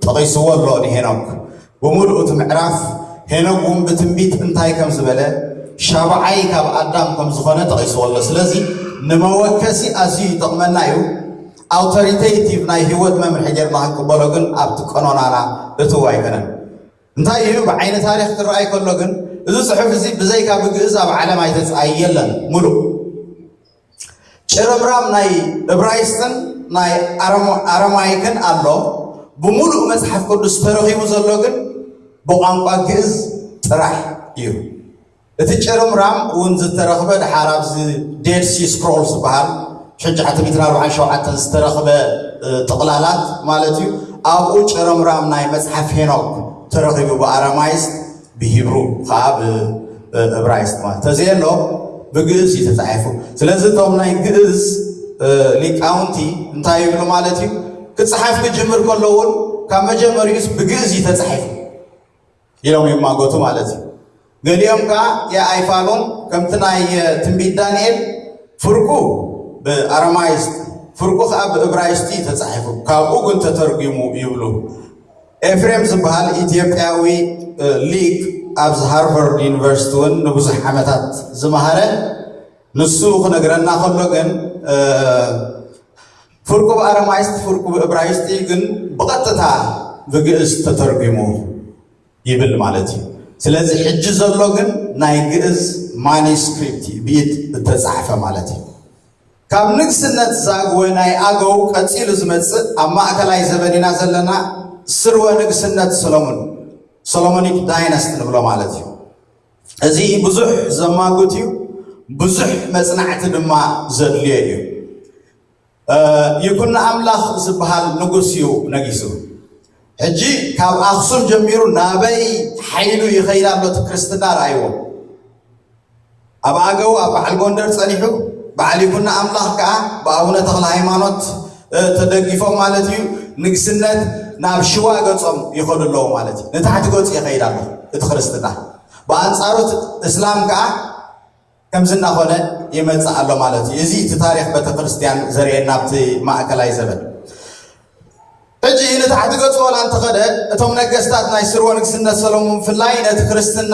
ጠቒስዎ ኣሎ ንሄኖክ። ብምሉእ እቲ ምዕራፍ ሄኖክ እውን ብትንቢት እንታይ ከም ዝበለ፣ ሻብዓይ ካብ ኣዳም ከም ዝኾነ ጠቒስዎ ኣሎ። ስለዚ ንመወከሲ ኣዝዩ ይጠቕመና እዩ። ኣውቶሪቴቲቭ ናይ ህይወት መምርሒ ጌርና ክንቅበሎ ግን ኣብቲ ቀኖናና እትው ኣይኮነን። እንታይ እዩ? ብዓይኒ ታሪኽ ክረኣይ ከሎ ግን፣ እዚ ጽሑፍ እዚ ብዘይካ ብግእዝ ኣብ ዓለም ኣይተጽ-፣ ኣየለን። ሙሉእ ጭርምራም ናይ እብራይስጥን ናይ ኣረማ-፣ ኣረማይክን ኣሎ። ብምሉእ መጽሓፍ ቅዱስ ተረኺቡ ዘሎ ግን ብቋንቋ ግእዝ ጥራሕ እዩ። እቲ ጭርምራም እውን ዝተረኽበ ድሓር ኣብዚ ዴድ ሲ ስክሮል ዝበሃል ሽሕን ትሽዓተ ሚእትን ኣርባዓን ሸውዓተን ዝተረኽበ፣ እ፣ ጥቕላላት ማለት እዩ። ኣብኡ ጭርምራም ናይ መጽሓፍ ሄኖክ ተረኺቡ ብኣረማይስጥ፣ ብሂብሩ፣ ኸዓ ብእብራይስጥ ማለት ተዘየሎ ብግእዝ እዩ ተጻሒፉ። ስለዚ እቶም ናይ ግእዝ፣ እ፣ ሊቃውንቲ እንታይ ይብሉ ማለት እዩ? ክጽሓፍ ክጅምር ከሎ እውን ካብ መጀመሪኡስ ብግእዝ እዩ ተጻሒፉ ኢሎም ይማጎቱ ማለት እዩ። ገሊኦም ከኣ የኣይፋሉን ከምቲ ናይ ትንቢት ዳንኤል ፍርቁ ብኣረማይስጥ ፍርቁ ከኣ ብእብራይስጢ እዩ ተጻሒፉ፣ ካብኡ ግን ተተርጒሙ ይብሉ። ኤፍሬም ዝበሃል ኢትዮጵያዊ፣ እ፣ ሊቅ ኣብዚ ሃርቨርድ ዩኒቨርሲቲ እውን ንብዙሕ ዓመታት ዝመሃረ፣ ንሱ ክነግረና ከሎ ግን፣ እ፣ ፍርቁ ብኣረማይስጥ ፍርቁ ብእብራይስጢ ግን ብቐጥታ ብግእዝ ተተርጒሙ ይብል ማለት እዩ። ስለዚ ሕጂ ዘሎ ግን ናይ ግእዝ ማኒስክሪፕት እዩ፣ ብኢድ እተጻሕፈ ማለት እዩ። ካብ ንግስነት ዛግወ ናይ ኣገው ቀጺሉ ዝመጽእ ኣብ ማእከላይ ዘበን ኢና ዘለና፣ ስርወ ንግስነት ሰሎሞን፣ ሶሎሞኒክ ዳይናስቲ ንብሎ ማለት እዩ። እዚ ብዙሕ ዘማጉት እዩ፣ ብዙሕ መጽናዕቲ ድማ ዘድልዮ እዩ። እ፣ ይኩኖ ኣምላኽ ዝበሃል ንጉስ እዩ ነጊሱ። ሕጂ ካብ ኣኽሱም ጀሚሩ ናበይ ሓይሉ ይኸይድ ኣሎ እቲ ክርስትና? ረኣይዎ። ኣብ ኣገው ኣብ በዓል ጎንደር ጸኒሑ፣ በዓል ይኩኖ ኣምላኽ ከኣ ብኣቡነ ተኽለ ሃይማኖት፣ እ፣ ተደጊፎም ማለት እዩ፣ ንግስነት ናብ ሽዋ ገጾም ይኸዱ ኣለዉ ማለት እዩ። ንታሕቲ ገጹ ይኸይድ ኣሎ እቲ ክርስትና። ብኣንጻሩ እቲ እስላም ከኣ ከምዚ እናኾነ ይመጽእ ኣሎ ማለት እዩ። እዚ እቲ ታሪኽ ቤተክርስትያን ዘርእየና ኣብቲ ማእከላይ ዘበን። ሕጂ ንታሕቲ ገጹ ወላ እንተኸደ፣ እቶም ነገስታት ናይ ስርወ ንግስነት ሰሎሞን ብፍላይ ነቲ ክርስትና፣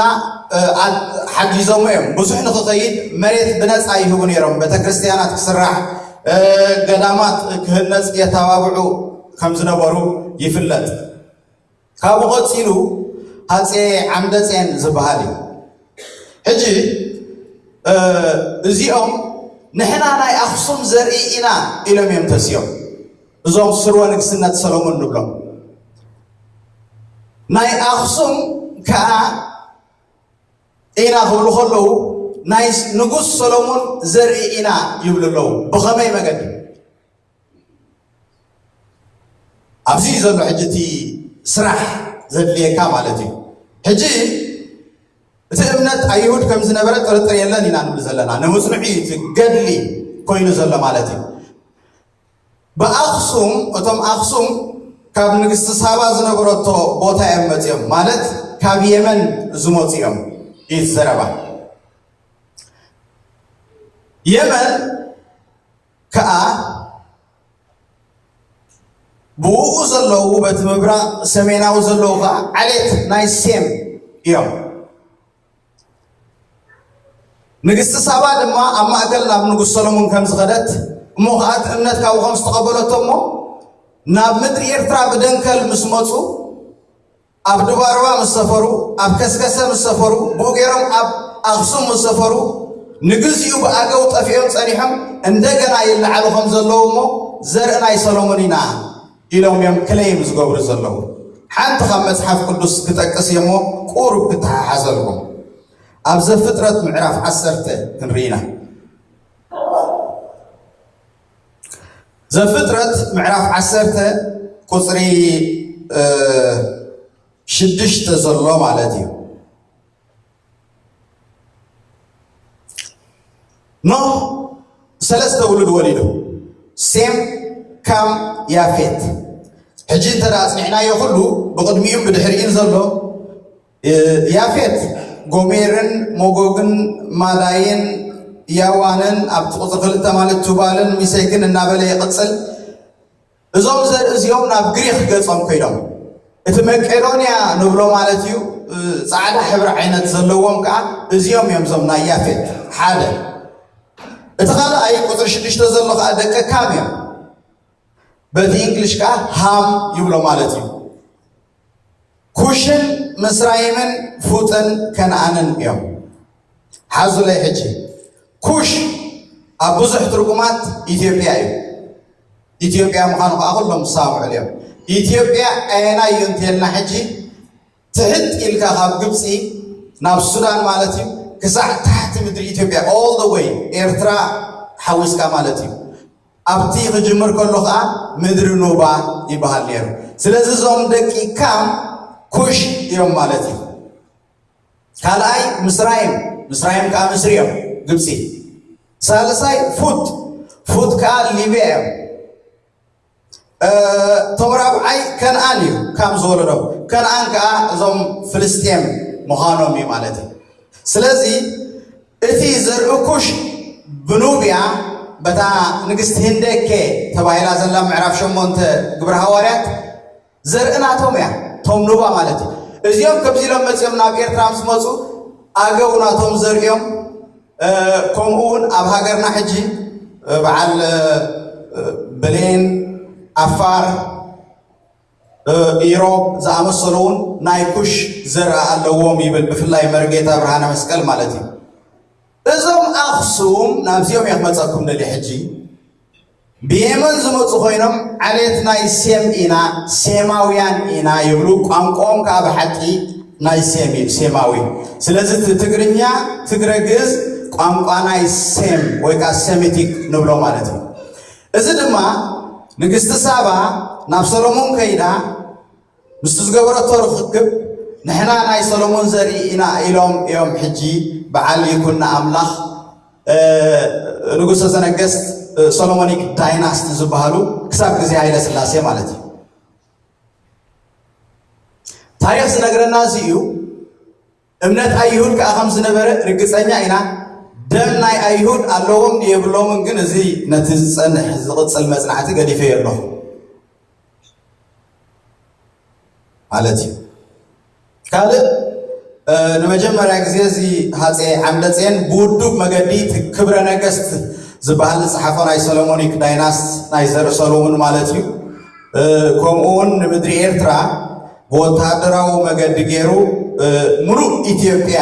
እ፣ ኣድ-፣ ሓጊዞሞ እዮም። ብዙሕ ንኽኸይድ መሬት ብነጻ ይህቡ ነይሮም። ቤተክርስትያናት ክስራሕ፣ እ፣ ገዳማት ክህነጽ የተባብዑ ከም ዝነበሩ ይፍለጥ። ካብኡ ቀጺሉ ሃጼ ዓምደጼን ዝበሃል እዩ። ሕጂ፣ እ፣ እዚኦም ንሕና ናይ ኣኽሱም ዘርኢ ኢና ኢሎም እዮም ተሲኦም። እዞም ስርወ ንግስነት ሰሎሞን ንብሎም። ናይ ኣኽሱም ከኣ ኢና ክብሉ ከለዉ፣ ናይ ንጉስ ሰሎሞን ዘርኢ ኢና ይብሉ ኣለዉ። ብኸመይ መገዲ? ኣብዚ እዩ ዘሎ ሕጂ እቲ ስራሕ ዘድልየካ ማለት እዩ። ሕጂ እቲ እምነት ኣይሁድ ከም ዝነበረ ጥርጥር የለን ኢና ንብል ዘለና። ንምጽንሑ እዩ እቲ ገድሊ ኮይኑ ዘሎ ማለት እዩ። ብኣኽሱም፣ እቶም ኣኽሱም ካብ ንግስቲ ሳባ ዝነበረቶ ቦታ እዮም መጺኦም፣ ማለት ካብ የመን ዝመጹ እዮም እዩ እቲ ዘረባ። የመን ከኣ ብኡ ዘለዉ በቲ ምብራቕ ሰሜናዊ ዘለዉ ከኣ ዓሌት ናይ ሴም እዮም። ንግስቲ ሳባ ድማ ኣብ ማእከል ናብ ንጉስ ሰሎሞን ከም ዝኸደት፣ እሞ ከኣ እቲ እምነት ካብኡ ከም ዝተቐበለቶ፣ እሞ ናብ ምድሪ ኤርትራ ብደንከል ምስ መጹ፣ ኣብ ድባርባ ምስ ሰፈሩ፣ ኣብ ከስከሰ ምስ ሰፈሩ፣ ብኡ ገይሮም ኣብ ኣኽሱም ምስ ሰፈሩ፣ ንግዚኡ ብኣገው ጠፊኦም ጸኒሖም፣ እንደገና ይለዓሉ ከም ዘለዉ እሞ ዘርኢ ናይ ሰሎሞን ኢና ኢሎም እዮም ክለይም ዝገብሩ ዘለዉ። ሓንቲ ካብ መጽሓፍ ቅዱስ ክጠቅስ እየ እሞ ቁሩብ ክተሓሓዘልኩም። ኣብ ዘፍጥረት ምዕራፍ ዓሰርተ ክንርኢ ኢና። ዘፍጥረት ምዕራፍ ዓሰርተ ቁጽሪ፣ እ፣ ሽዱሽተ ዘሎ ማለት እዩ። ኖህ ሰለስተ ውሉድ ወሊዱ፣ ሴም፣ ካም፣ ያፌት። ሕጂ እንተ ደኣ ኣጽኒዕናዮ ኩሉ ብቕድሚኡን ብድሕሪኡን ዘሎ፣ እ፣ ያፌት ጎሜርን መጎግን ማዳይን ያዋንን ኣብቲ ቁጽሪ ክልተ ማለት ቱባልን ሚሴክን እናበለ ይቕጽል። እዞም ዘርኢ እዚኦም ናብ ግሪኽ ገጾም ኮይኖም፣ እቲ መቄዶንያ ንብሎ ማለት እዩ፣ እ፣ ጻዕዳ ሕብሪ ዓይነት ዘለዎም ከኣ እዚኦም እዮም፣ እዞም ናይ ያፌት ሓደ። እቲ ካልኣይ ቁጽሪ ሽዱሽተ ዘሎ ከኣ ደቂ ካም እዮም። በቲ እንግሊሽ ከዓ ሃም ይብሎ ማለት እዩ። ኩሽን ምስራይምን ፉጥን ከነኣንን እዮም። ሓዙለይ ሕጂ። ኩሽ ኣብ ብዙሕ ትርጉማት ኢትዮጵያ እዩ። ኢትዮጵያ ምዃኑ ከዓ ኩሎም ዝሰማምዑሉ እዮም። ኢትዮጵያ ኣየናይ እዩ እንተልና ሕጂ ትሕት ኢልካ ካብ ግብፂ ናብ ሱዳን ማለት እዩ፣ ክሳዕ ታሕቲ ምድሪ ኢትዮጵያ፣ all the way ኤርትራ ሓዊስካ ማለት እዩ። ኣብቲ ክጅምር ከሎ ከዓ ምድሪ ኑባ ይበሃል ነይሩ። ስለዚ እዞም ደቂ ካም ኩሽ እዮም ማለት እዩ። ካልኣይ ምስራይም፣ ምስራይም ከዓ ምስሪ እዮም፣ ግብፂ። ሳልሳይ ፉት፣ ፉት ከዓ ሊብያ እዮም። እቶም ራብዓይ ከነኣን እዩ፣ ካም ዝወለዶም። ከነኣን ከዓ እዞም ፍልስጤም ምዃኖም እዩ ማለት እዩ። ስለዚ እቲ ዘርኢ ኩሽ ብኑብያ በታ ንግስቲ ህንደኬ ተባሂላ ዘላ ምዕራፍ ሸሞንተ ግብረ ሃዋርያት ዘርኢ ናቶም እያ፣ ቶም ኑባ ማለት እዩ። እዚኦም ከምዚ ኢሎም መፂኦም ናብ ኤርትራ ምስ መፁ ኣገው ናቶም ዘርእዮም፣ እ፣ ከምኡ እውን ኣብ ሃገርና ሕጂ፣ እ፣ በዓል፣ እ፣ ብሌን፣ ዓፋር፣ እ፣ ኢሮብ ዝኣመሰሉ እውን ናይ ኩሽ ዘርኢ ኣለዎም ይብል፣ ብፍላይ መርጌታ ብርሃነ መስቀል ማለት እዩ። እዞም ኣኽሱም ናብዚኦም እየ ክመፀኩም ደልየ ሕጂ። ብየመን ዝመፁ ኮይኖም ዓሌት ናይ ሴም ኢና፣ ሴማውያን ኢና ይብሉ። ቋንቋኦም ከዓ ብሓቂ ናይ ሴም እዩ፣ ሴማዊ። ስለዚ እቲ ትግርኛ፣ ትግረ ግእዝ ቋንቋ ናይ ሴም ወይ ከዓ ሴሚቲክ ንብሎ ማለት እዩ። እዚ ድማ ንግስቲ ሳባ ናብ ሰሎሞን ከይዳ ምስቲ ዝገበረቶ ርኽክብ ንሕና ናይ ሰሎሞን ዘርኢ ኢና ኢሎም እዮም። ሕጂ በዓል ይኩን ንኣምላኽ፣ እ፣ ንጉሰ ዘነገስት፣ እ፣ ሰሎሞኒክ ዳይናስቲ ዝበሃሉ ክሳብ ግዜ ሃይለ ስላሴ ማለት እዩ። ታሪኽ ዝነግረና እዚ እዩ። እምነት ኣይሁድ ከዓ ከም ዝነበረ ርግፀኛ ኢና። ደም ናይ ኣይሁድ ኣለዎም ድዩ የብሎምን ግን እዚ ነቲ ዝፀንሕ ዝቕፅል መፅናዕቲ ገዲፈዮ ኣለኹ ማለት እዩ። ካልእ፣ እ፣ ንመጀመርያ ግዜ እዚ ሃፀይ ዓምደፅየን ብውዱብ መገዲ እቲ ክብረ ነገስት ዝበሃል ዝፀሓፎ ናይ ሰሎሞኒክ ዳይናስት ናይ ዘርኢ ሰሎሙን ማለት እዩ። እ፣ ከምኡ እውን ንምድሪ ኤርትራ ብወታደራዊ መገዲ ገይሩ፣ እ፣ ሙሉእ ኢትዮጵያ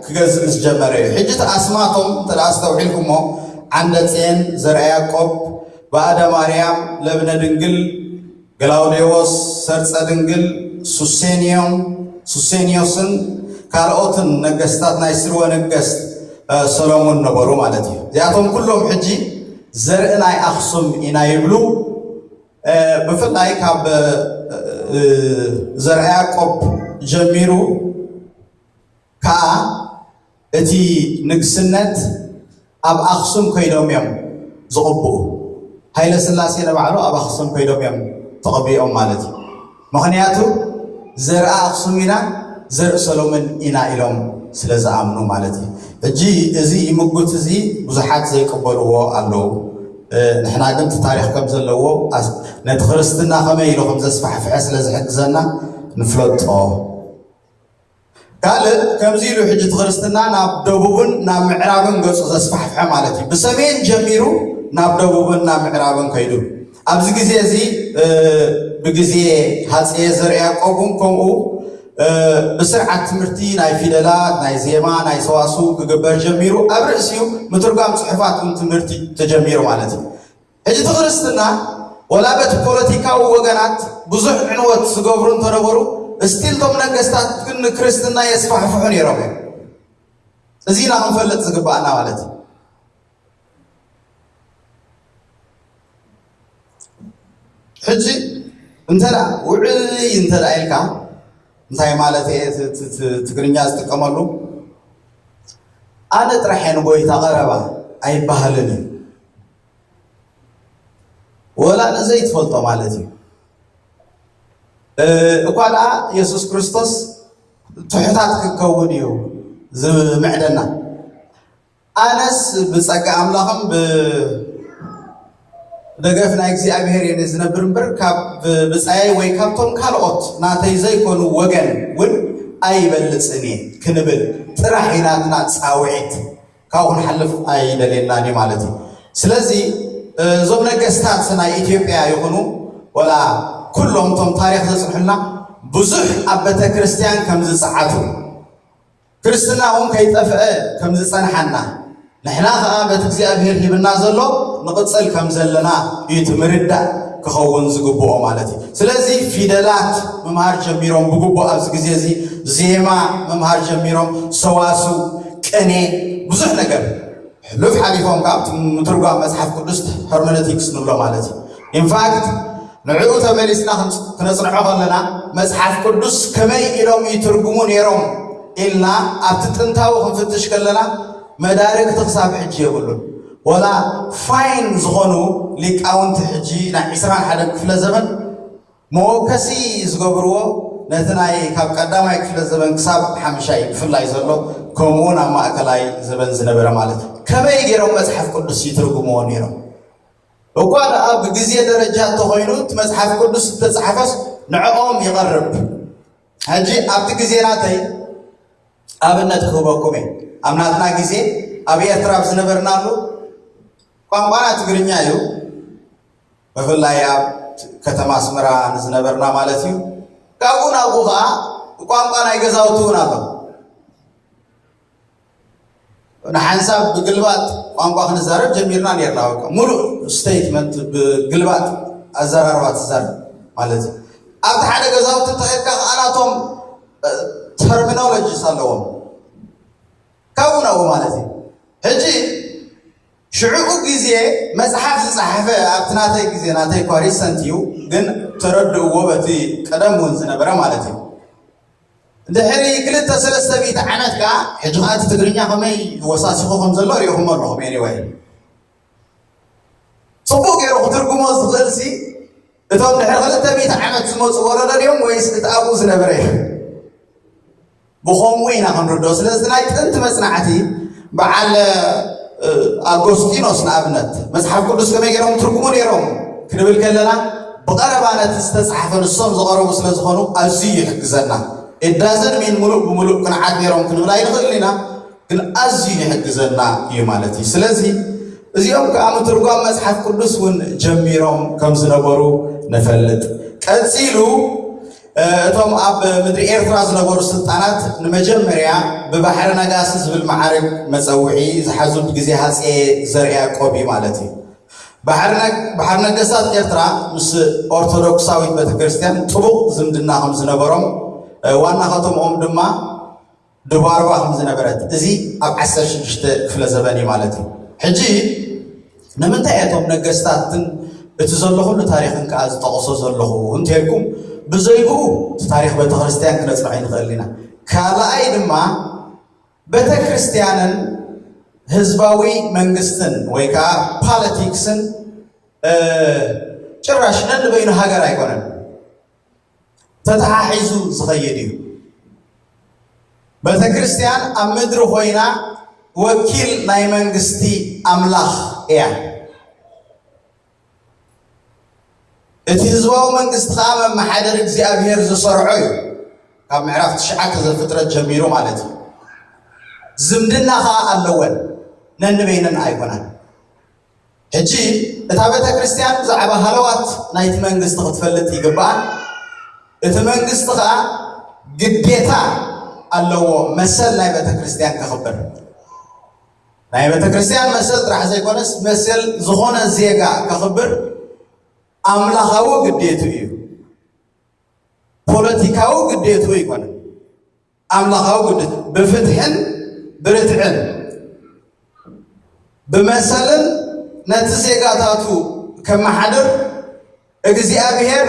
ክገዝእ ምስ ጀመረ እዩ። ሕጂ እቲ ኣስማቶም እንተ ደኣ ኣስተውዒልኩሞ፣ ዓንደጼን፣ ዘርኣ ያዕቆብ፣ ባእደ ማርያም፣ ለብነ ድንግል፣ ገላውዴዎስ፣ ሰርጸ ድንግል፣ ሱሴንዮን፣ ሱሴንዮስን ካልኦትን ነገስታት ናይ ስርወ ነገስት፣ እ፣ ሰሎሞን ነበሩ ማለት እዩ። እዚኣቶም ኩሎም ሕጂ ዘርኢ ናይ ኣኽሱም ኢና ይብሉ። እ፣ ብፍላይ ካብ፣ እ፣ ዘርኣ ያዕቆብ ጀሚሩ ከዓ እቲ ንግስነት ኣብ ኣኽሱም ከይዶም እዮም ዝቕብኡ። ሃይለ ስላሴ ንባዕሉ ኣብ ኣኽሱም ከይዶም እዮም ተቐቢኦም ማለት እዩ። ምኽንያቱ ዘርኣ ኣኽሱም ኢና፣ ዘርኢ ሰሎሞን ኢና ኢሎም ስለ ዝኣምኑ ማለት እዩ። ሕጂ እዚ ምጉት እዚ ብዙሓት ዘይቅበልዎ ኣለዉ። እ፣ ንሕና ግን እቲ ታሪኽ ከም ዘለዎ ኣስ-፣ ነቲ ክርስትና ከመይ ኢሉ ከም ዘስፋሕፍሐ ስለ ዝሕግዘና ንፍለጦ። ካልእ ከምዚ ኢሉ ሕጂ እቲ ክርስትና ናብ ደቡብን ናብ ምዕራብን ገጹ ዘስፋሕፍሐ ማለት እዩ። ብሰሜን ጀሚሩ ናብ ደቡብን ናብ ምዕራብን ከይዱ። ኣብዚ ግዜ እዚ፣ እ፣ ብግዜ ሃፀየ ዘርኣ ያዕቆብ እውን ከምኡ፣ እ፣ ብስርዓት ትምህርቲ ናይ ፊደላት፣ ናይ ዜማ፣ ናይ ሰዋስው ክግበር ጀሚሩ። ኣብ ርእሲኡ ምትርጓም ጽሑፋት እውን ትምህርቲ ተጀሚሩ ማለት እዩ። ሕጂ እቲ ክርስትና ወላ በቲ ፖለቲካዊ ወገናት ብዙሕ ዕንወት ዝገብሩ እንተነበሩ፣ እስቲል እቶም ነገስታት ግን ንክርስትና የስፋሕፍሑ ነይሮም እዮም። እዚ ኢና ክንፈልጥ ዝግባኣና ማለት እዩ። ሕጂ እንተ ደኣ ውዕይ እንተ ደኣ ኢልካ፣ እንታይ ማለት እየ እቲ፣ እቲ፣ እቲ ትግርኛ ዝጥቀመሉ? ኣነ ጥራሕ እየ ንጎይታ ቀረባ ኣይበሃልን እዩ። ወላ ንዘይትፈልጦ ማለት እዩ። እ፣ እኳ ደኣ የሱስ ክርስቶስ ትሑታት ክከውን እዩ ዝምዕደና። ኣነስ ብጸጋ ኣምላኽን ብደገፍ ናይ እግዚኣብሔር እየ ዝነብር እምበር፣ ካብ ብጻየይ ወይ ካብቶም ካልኦት ናተይ ዘይኮኑ ወገን እውን ኣይበልጽን እየ ክንብል ጥራሕ እዩ ናትና ጻውዒት። ካብኡ ክንሓልፍ ኣይደልየናን እዩ ማለት እዩ። ስለዚ፣ እ፣ እዞም ነገስታት ናይ ኢትዮጵያ ይኹኑ፣ ወላ ኩሎም እቶም ታሪኽ ዘጽንሑልና ብዙሕ ኣብ ቤተ ክርስቲያን ከም ዝጸዓቱ፣ ክርስትና እውን ከይጠፍአ ከም ዝጸንሓና፣ ንሕና ኸዓ በቲ እግዚኣብሔር ሂብና ዘሎ ንቕጽል ከም ዘለና እዩ እቲ ምርዳእ ክኸውን ዝግብኦ ማለት እዩ። ስለዚ ፊደላት ምምሃር ጀሚሮም ብግቡእ ኣብዚ ግዜ እዚ፣ ዜማ ምምሃር ጀሚሮም፣ ሰዋስው፣ ቅኔ፣ ብዙሕ ነገር ሕሉፍ ሓሊፎም ካብ ምትርጓም መጽሓፍ ቅዱስ ሄርሜኖቲክስ ንብሎ ማለት እዩ። ኢንፋክት ንዕኡ ተመሊስና ክንጽ- ክነጽንዖ ከለና መጽሓፍ ቅዱስ ከመይ ኢሎም ይትርጉሙ ነይሮም ኢልና ኣብቲ ጥንታዊ ክንፍትሽ ከለና መዳርግቲ ክሳብ ሕጂ የብሉን። ወላ ፋይን ዝኾኑ ሊቃውንቲ ሕጂ ናይ ዕስራን ሓደን ክፍለ ዘመን መወከሲ ዝገብርዎ ነቲ ናይ ካብ ቀዳማይ ክፍለ ዘመን ክሳብ ሓምሻይ ብፍላይ ዘሎ፣ ከምኡ እውን ኣብ ማእከላይ ዘመን ዝነበረ ማለት እዩ። ከመይ ገይሮም መጽሓፍ ቅዱስ ይትርጉምዎ ነይሮም? እኳ ደኣ ብግዜ ደረጃ እንተኾይኑ እቲ መጽሓፍ ቅዱስ ዝተጻሕፈስ ንዕኦም ይቐርብ። ሕጂ ኣብቲ ግዜ ናተይ ኣብነት ክህበኩም እየ። ኣብ ናትና ግዜ ኣብ ኤርትራ ኣብ ዝነበርናሉ ቋንቋና ትግርኛ እዩ። ብፍላይ ኣብ ከተማ ኣስመራ ንዝነበርና ማለት እዩ። ካብኡ ናብኡ ኸዓ ቋንቋ ናይ ገዛውቲ እውን ኣሎ። ንሓንሳብ ብግልባጥ ቋንቋ ክንዛረብ ጀሚርና ነርና። በቃ ሙሉእ ስቴትመንት ብግልባጥ ኣዘራርባ ትዛረብ ማለት እዩ። ኣብቲ ሓደ ገዛውቲ እንተኸድካ ከዓ ናቶም ተርሚኖሎጂስ ኣለዎም ካብኡ ናብኡ ማለት እዩ። ሕጂ ሽዕኡ ግዜ መጽሓፍ ዝጸሓፈ ኣብቲ ናተይ ግዜ፣ ናተይ እኳ ሪሰንት እዩ ግን ተረድእዎ በቲ ቀደም እውን ዝነበረ ማለት እዩ። ድሕሪ ክልተ ሰለስተ ሚእቲ ዓመት ከዓ ሕጂ ከዓ እቲ ትግርኛ ከመይ ወሳሲኹ ከም ዘሎ ሪኢኹሞ ኣለኹም። ኤኒወይ ጽቡቅ ገይሩ ክትርጉሞ ዝኽእል ሲ እቶም ድሕሪ ክልተ ሚእቲ ዓመት ዝመፁ ወለዶ ድዮም ወይስ እቲ ኣብኡ ዝነበረ እዩ? ብኸምኡ ኢና ክንርድኦ። ስለዚ ናይ ጥንቲ መፅናዕቲ በዓል ኣጎስጢኖስ ንኣብነት መፅሓፍ ቅዱስ ከመይ ገይሮም ትርጉሙ ነይሮም ክንብል ከለና ብቐረባ ነቲ ዝተፅሓፈ ንሶም ዝቐረቡ ስለ ዝኾኑ ኣዝዩ ይሕግዘና። ኢዳዝን ሚን ሙሉእ ብምሉእ ክንዓት ነይሮም ክንብል ኣይንኽእል ኢና። ግን ኣዝዩ ይሕግዘና እዩ ማለት እዩ። ስለዚ እዚኦም ከዓ ምትርጓም መፅሓፍ ቅዱስ እውን ጀሚሮም ከም ዝነበሩ ንፈልጥ። ቀፂሉ እቶም ኣብ ምድሪ ኤርትራ ዝነበሩ ስልጣናት ንመጀመርያ ብባሕሪ ነጋሲ ዝብል መዓርግ መፀውዒ ዝሓዙ ብግዜ ሃፀየ ዘርዓ ያዕቆብ እዩ ማለት እዩ። ባሕሪ ነገስታት ኤርትራ ምስ ኦርቶዶክሳዊት ቤተክርስትያን ጥቡቕ ዝምድና ከም ዝነበሮም ዋና ከተምኦም ድማ ድባርባ ከም ዝነበረት እዚ ኣብ ዓሰርተ ሽዱሽተ ክፍለ ዘበን እዩ ማለት እዩ። ሕጂ ንምንታይ እቶም ነገስታትን እቲ ዘሎ ኩሉ ታሪኽን ከዓ ዝጠቕሶ ዘለኹ እንተልኩም ብዘይብኡ እቲ ታሪኽ ቤተክርስትያን ክነፅንዖ ይንኽእል ኢና። ካልኣይ ድማ ቤተክርስትያንን ህዝባዊ መንግስትን ወይ ከዓ ፖለቲክስን ጭራሽ ነንበይኑ ሃገር ኣይኮነን። ተተሓሒዙ ዝኸይድ እዩ። ቤተክርስትያን ኣብ ምድሪ ኮይና ወኪል ናይ መንግስቲ ኣምላኽ እያ። እቲ ህዝባዊ መንግስቲ ከዓ መመሓደሪ እግዚኣብሔር ዝሰርዖ እዩ። ካብ ምዕራፍ ትሽዓተ ዘፍጥረት ጀሚሩ ማለት እዩ። ዝምድና ከዓ ኣለወን፣ ነንበይነን ኣይኮነን። ሕጂ እታ ቤተ ክርስቲያን ብዛዕባ ሃለዋት ናይቲ መንግስቲ ክትፈልጥ ይግባኣ። እቲ መንግስቲ ከዓ ግዴታ ኣለዎ መሰል ናይ ቤተ ክርስቲያን ከኽብር። ናይ ቤተ ክርስቲያን መሰል ጥራሕ ዘይኮነስ መሰል ዝኾነ ዜጋ ከኽብር ኣምላኻዊ ግዴቱ እዩ። ፖለቲካዊ ግዴቱ ኣይኮነን። ኣምላኻዊ ግዴቱ ብፍትሕን ብርትዕን ብመሰልን ነቲ ዜጋታቱ ከመሓድር እግዚኣብሔር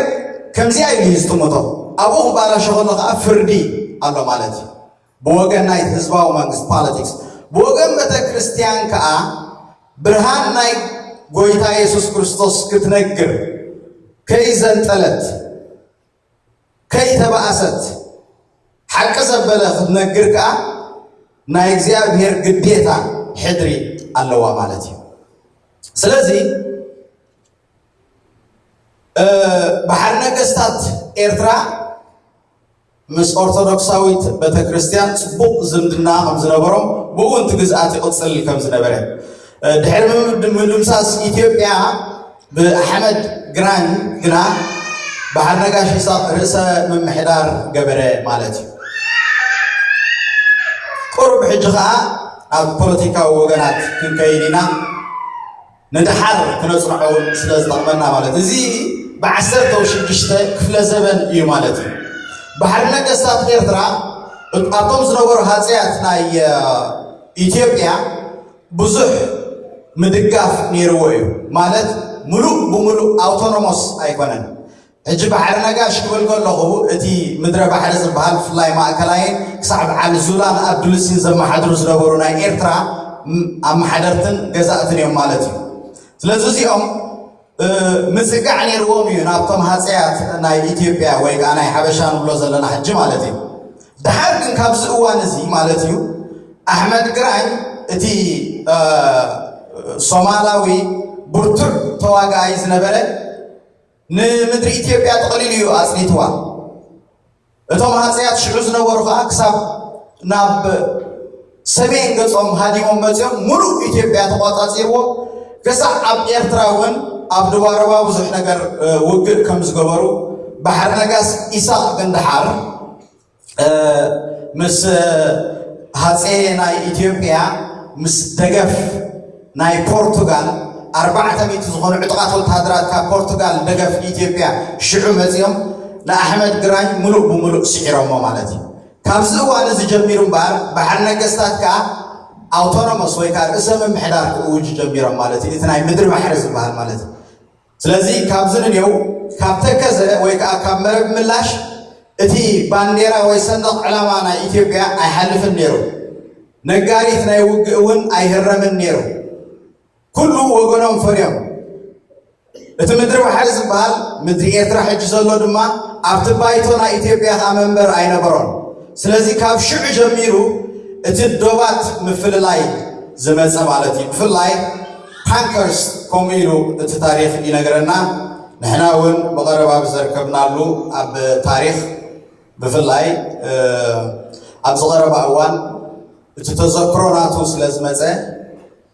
ከምዚኣ ኢሉ እዩ ዝጥምቶ። ኣብኡ ክባላሾ ከሎ ከዓ ፍርዲ ኣሎ ማለት እዩ። ብወገን ናይ ህዝባዊ መንግስቲ ፖለቲክስ፣ ብወገን ቤተ ክርስቲያን ከዓ ብርሃን ናይ ጎይታ የሱስ ክርስቶስ ክትነግር ከይዘንጠለት ከይተባእሰት ሓቂ ዘበለ ክትነግር ከዓ ናይ እግዚኣብሔር ግዴታ ሕድሪ ኣለዋ ማለት እዩ። ስለዚ ባሕሪ ነገስታት ኤርትራ ምስ ኦርቶዶክሳዊት ቤተክርስትያን ጽቡቕ ዝምድና ከም ዝነበሮም፣ ብኡ እቲ ግዝኣት ይቕጽል ከም ዝነበረ፣ ድሕሪ ምድምሳስ ኢትዮጵያ ብኣሕመድ ግራኝ ግና በሓር ነጋሽ ኢሳቕ ርእሰ ምምሕዳር ገበረ ማለት እዩ። ቁሩብ ሕጂ ኸዓ ኣብ ፖለቲካዊ ወገናት ክንከይድ ኢና። ንድሓር ክነጽንዖ እውን ስለ ዝጠቕመና ማለት እዩ። እዚ ብዓሰርተ ሽዱሽተ ክፍለ ዘበን እዩ ማለት እዩ። ባሕሪ ነገስታት ኤርትራ ኣብቶም ዝነበሩ ሃፀያት ናይ ኢትዮጵያ ብዙሕ ምድጋፍ ነይርዎ እዩ ማለት፣ ሙሉእ ብሙሉእ ኣውቶኖሞስ ኣይኮነን። ሕጂ ባሕሪ ነጋሽ ክብል ከለኹ እቲ ምድረ ባሕሪ ዝበሃል ብፍላይ ማእከላይን ክሳዕ በዓል ዙላን ኣብዱልሲን ዘመሓድሩ ዝነበሩ ናይ ኤርትራ ኣመሓደርትን ገዛእትን እዮም ማለት እዩ። ስለዚ እዚኦም ምጽጋዕ ነይርዎም እዩ ናብቶም ሃፀያት ናይ ኢትዮጵያ ወይ ከዓ ናይ ሓበሻ ንብሎ ዘለና ሕጂ ማለት እዩ። ድሓር ግን ካብዚ እዋን እዚ ማለት እዩ ኣሕመድ ግራኝ እቲ ሶማላዊ ብርቱዕ ተዋጋኣይ ዝነበረ ንምድሪ ኢትዮጵያ ጥቕሊሉ እዩ ኣጽኒትዋ። እቶም ሃፀያት ሽዑ ዝነበሩ ከዓ ክሳብ ናብ ሰሜን ገጾም ሃዲሞም መፂኦም ሙሉእ ኢትዮጵያ ተቋፃፂርዎ። ክሳዕ ኣብ ኤርትራ እውን ኣብ ድባረባ ብዙሕ ነገር ውግእ ከም ዝገበሩ ባሕሪ ነጋሽ ኢሳቕ ግን ድሓር ምስ ሃፀይ ናይ ኢትዮጵያ ምስ ደገፍ ናይ ፖርቱጋል ኣርባዕተ ሚእቲ ዝኾኑ ዕጡቓት ወተሃደራት ካብ ፖርቱጋል ደገፍ ኢትዮጵያ ሽዑ መፂኦም ንኣሕመድ ግራኝ ሙሉእ ብሙሉእ ስዒሮሞ ማለት እዩ። ካብዚ እዋን እዚ ጀሚሩ እምበኣር በዓል ነገስታት ከዓ ኣውቶኖመስ ወይ ከዓ ርእሰ ምምሕዳር ክእውጁ ጀሚሮም ማለት እዩ። እቲ ናይ ምድሪ ባሕሪ ዝበሃል ማለት እዩ። ስለዚ ካብዚ ንኔው ካብ ተከዘ ወይ ከዓ ካብ መረብ ምላሽ እቲ ባንዴራ ወይ ሰንደቕ ዕላማ ናይ ኢትዮጵያ ኣይሓልፍን ነይሩ። ነጋሪት ናይ ውግእ እውን ኣይህረምን ነይሩ። ኩሉ ወገኖም ፈርዮም። እቲ ምድሪ ባሕሪ ዝበሃል ምድሪ ኤርትራ ሕጂ ዘሎ ድማ ኣብቲ ባይቶ ናይ ኢትዮጵያ ከዓ መንበር ኣይነበሮን። ስለዚ ካብ ሽዑ ጀሚሩ እቲ ዶባት ምፍልላይ ዝመፀ ማለት እዩ። ብፍላይ ፓንከርስት ከምኡ ኢሉ እቲ ታሪኽ ይነግረና። ንሕና እውን ብቐረባ ብዘርከብናሉ ኣብ ታሪኽ ብፍላይ ኣብዚ ቀረባ እዋን እቲ ተዘክሮ ናቱ ስለ ዝመፀ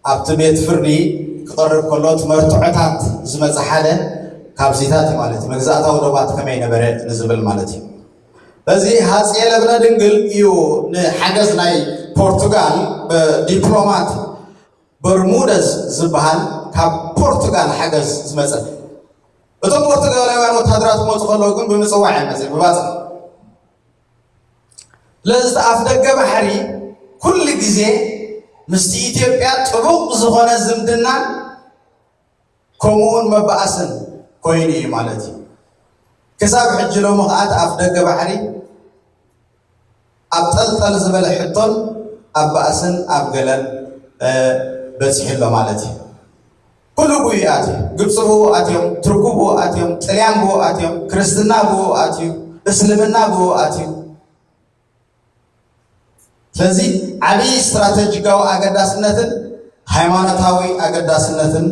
ኣብቲ ቤት ፍርዲ ክቐርብ ከሎ እቲ መርትዖታት ዝመፀ ሓደ ካብዚታት እዩ ማለት እዩ። መግዛእታዊ ዶባት ከመይ ነበረ ንዝብል ማለት እዩ። በዚ ሃፀይ ለብነ ድንግል እዩ ንሓገዝ ናይ ፖርቱጋል ብዲፕሎማት በርሙደዝ ዝበሃል ካብ ፖርቱጋል ሓገዝ ዝመፀ። እቶም ፖርቱጋላውያን ወታደራት ክመፁ ከለዉ ግን ብምፅዋዕ እዮም መፅኦም፣ ብባፅዕ። ስለዚ እቲ ኣፍ ደገ ባሕሪ ኩሉ ግዜ ምስቲ ኢትዮጵያ ጥቡቕ ዝኾነ ዝምድናን ከምኡውን መባኣስን ኮይኑ እዩ ማለት እዩ። ክሳብ ሕጂ ሎሚ ከዓ እቲ ኣፍ ደገ ባሕሪ ኣብ ጠልጠል ዝበለ ሕቶን ኣብ ባእስን ኣብ ገለን በፂሑ ኣሎ ማለት እዩ። ኩሉ ብኡ ኣትዩ፣ ግብፂ ብኡ ኣትዮም፣ ትርጉ ብኡ ኣትዮም፣ ጥልያን ብኡ ኣትዮም፣ ክርስትና ብኡ ኣትዩ፣ እስልምና ብኡ ኣትዩ። ስለዚ ዓብዪ ስትራተጂካዊ ኣገዳስነትን ሃይማኖታዊ ኣገዳስነትን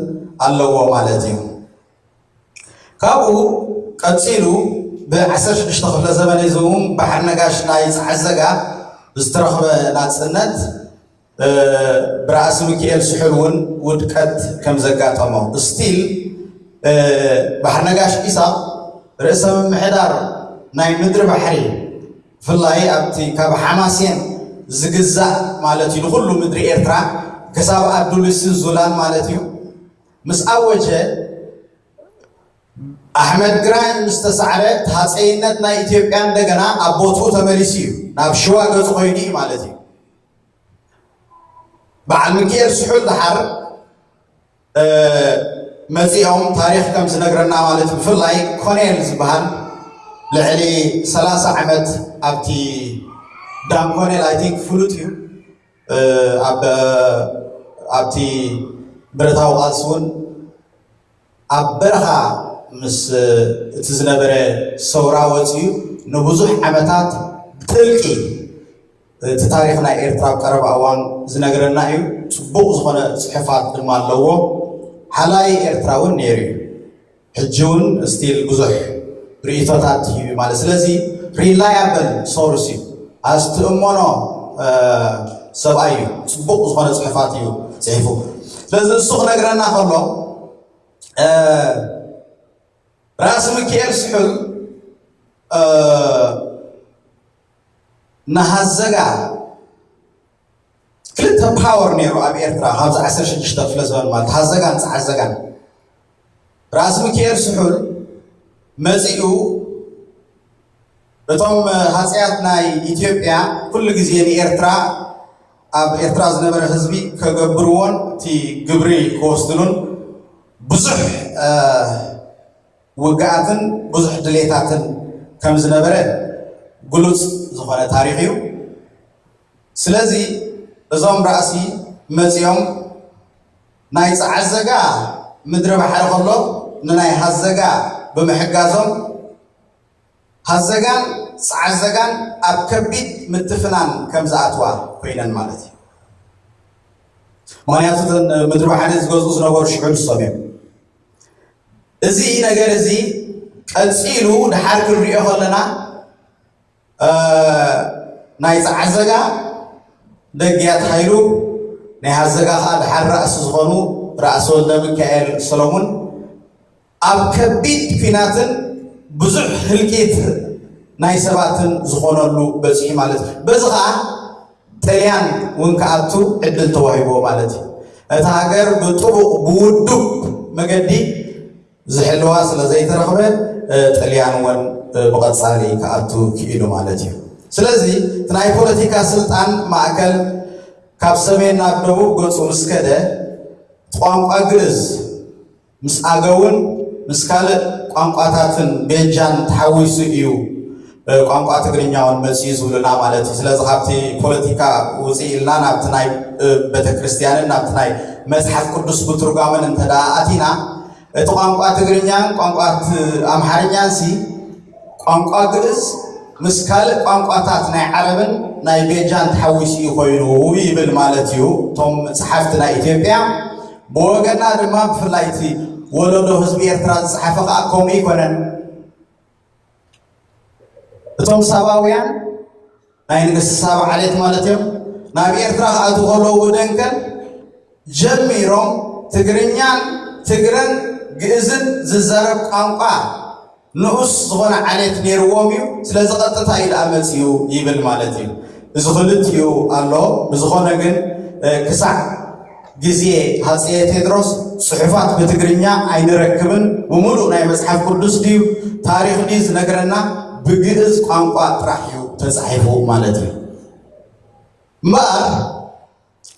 ኣለዎ ማለት እዩ። ካብኡ ቀፂሉ ብ16 ክፍለ ዘመን እዚ እውን ባሕሪ ነጋሽ ናይ ፃዕዘጋ ዝተረኽበ ናፅነት ብራእሲ ሚካኤል ስሑል እውን ውድቀት ከም ዘጋጠሞ ስቲል ባሕሪ ነጋሽ ኢሳቕ ርእሰ ምምሕዳር ናይ ምድሪ ባሕሪ ብፍላይ ኣብቲ ካብ ሓማሴን ዝግዛእ ማለት እዩ ንኩሉ ምድሪ ኤርትራ ክሳብ ኣዱሊስን ዙላን ማለት እዩ ምስ ኣወጀ ኣሕመድ ግራኝ ምስ ተሳዕረ እቲ ሃፀይነት ናይ ኢትዮጵያ እንደገና ኣብ ቦትኡ ተመሊሱ እዩ ናብ ሽዋ ገፁ ኮይኑ እዩ ማለት እዩ። በዓል ሚካኤል ስሑል ድሓር መፂኦም ታሪክ ከም ዝነግረና ማለት ብፍላይ ኮኔል ዝበሃል ልዕሊ ሰላሳ ዓመት ኣብቲ ዳን ኮኔል ኣይ ቲንክ ፍሉጥ እዩ። ኣብ ኣብቲ ብረታዊ ቃልሲ እውን ኣብ በረኻ ምስ እቲ ዝነበረ ሰውራ ወፂኡ ንብዙሕ ዓመታት ብጥልቂ እቲ ታሪክ ናይ ኤርትራ ኣብ ቀረባ እዋን ዝነግረና እዩ። ፅቡቕ ዝኾነ ፅሑፋት ድማ ኣለዎ። ሓላይ ኤርትራ እውን ነይሩ እዩ። ሕጂ እውን ስቲል ብዙሕ ርእቶታት ሂቡ ማለት ስለዚ ሪላያብል ሶርስ እዩ ኣስትእመኖ ሰብኣይ እዩ። ፅቡቕ ዝኾነ ፅሑፋት እዩ ፅሒፉ። ስለዚ እሱ ክነግረና ከሎ ራእሲ ሚካኤል ስሑል እ፣ ንሃዘጋ ክልተ ፓወር ነይሩ ኣብ ኤርትራ፣ ካብዚ ዓሰርተ ሽዱሽተ ክፍለ ዘበን ማለት ሃዘጋን ጸዓዘጋን። ራእሲ ሚካኤል ስሑል መጺኡ፣ እቶም ሃጸያት ናይ ኢትዮጵያ ኩሉ ግዜ ንኤርትራ፣ ኣብ ኤርትራ ዝነበረ ህዝቢ ከገብርዎን እቲ ግብሪ ክወስድሉን ብዙሕ፣ እ፣ ውግኣትን ብዙሕ ድሌታትን ከም ዝነበረ ግሉጽ ዝኾነ ታሪኽ እዩ። ስለዚ እዞም ራእሲ መጺኦም ናይ ጸዓዘጋ ምድሪ ባሕሪ ከሎ ንናይ ሃዘጋ ብምሕጋዞም ሃዘጋን ጸዓዘጋን ኣብ ከቢድ ምትፍናን ከም ዝኣትዋ ኮይነን ማለት እዩ። ምኽንያቱ እተን ምድሪ ባሕሪ ዝገዝኡ ዝነበሩ ሽዑ ንሶም እዮም። እዚ ነገር እዚ ቀጺሉ ድሓር ክንሪኦ ከለና፣ እ፣ ናይ ጸዓዘጋ ደግያት ሃይሉ፣ ናይ ሃዘጋ ኸኣ ድሓር ራእሲ ዝኾኑ ራእሲ ወልደ ሚካኤል ሰሎሙን ኣብ ከቢድ ኲናትን ብዙሕ ህልቂት ናይ ሰባትን ዝኾነሉ በጺሑ ማለት እዩ። በዚ ኸኣ ጥልያን እውን ክኣቱ ዕድል ተዋሂብዎ ማለት እዩ። እታ ሃገር ብጥቡቕ ብውዱብ መገዲ ዝሕልዋ ስለ ዘይተረኽበ፣ እ፣ ጥልያን እውን፣ እ፣ ብቐጻሊ ክኣቱ ክኢሉ ማለት እዩ። ስለዚ እቲ ናይ ፖለቲካ ስልጣን ማእከል ካብ ሰሜን ናብ ደቡብ ገጹ ምስ ከደ፣ ቋንቋ ግእዝ ምስ ኣገውን ምስ ካልእ ቋንቋታትን ቤጃን ተሓዊሱ እዩ፣ እ፣ ቋንቋ ትግርኛ እውን መጺኡ ዝብሉና ማለት እዩ። ስለዚ ካብቲ ፖለቲካ ውፅእ ኢልና ናብቲ ናይ፣ እ፣ ቤተክርስትያንን ናብቲ ናይ መጽሓፍ ቅዱስ ብትርጓምን እንተ ደኣ ኣቲና፣ እቲ ቋንቋ ትግርኛን ቋንቋ ት-፣ ኣምሓርኛን ሲ ቋንቋ ግእዝ ምስ ካልእ ቋንቋታት ናይ ዓረብን ናይ ቤጃን ተሓዊሱ እዩ ኮይኑ ይብል ማለት እዩ። እቶም ጸሓፍቲ ናይ ኢትዮጵያ፣ ብወገና ድማ ብፍላይ እቲ ወለዶ ህዝቢ ኤርትራ ዝጸሓፈ ከኣ ከምኡ ኣይኮነን። እቶም ሳባውያን ናይ ንግስቲ ሳባ ዓሌት ማለት እዮም። ናብ ኤርትራ ክኣትዉ ከለዉ ብደንከል ጀሚሮም ትግርኛን ትግረን ግእዝን ዝዛረብ ቋንቋ ንኡስ ዝኾነ ዓሌት ነይርዎም እዩ። ስለዚ ቀጥታ እዩ ደኣ መጺኡ ይብል ማለት እዩ። እዚ ክልቲኡ ኣሎ። ብዝኾነ ግን፣ እ፣ ክሳዕ ግዜ ሃፀየ ቴድሮስ ጽሑፋት ብትግርኛ ኣይንረክብን። ብምሉእ ናይ መጽሓፍ ቅዱስ ድዩ ታሪኽ ድዩ ዝነግረና? ብግእዝ ቋንቋ ጥራሕ እዩ ተጻሒፉ ማለት እዩ። እምበኣር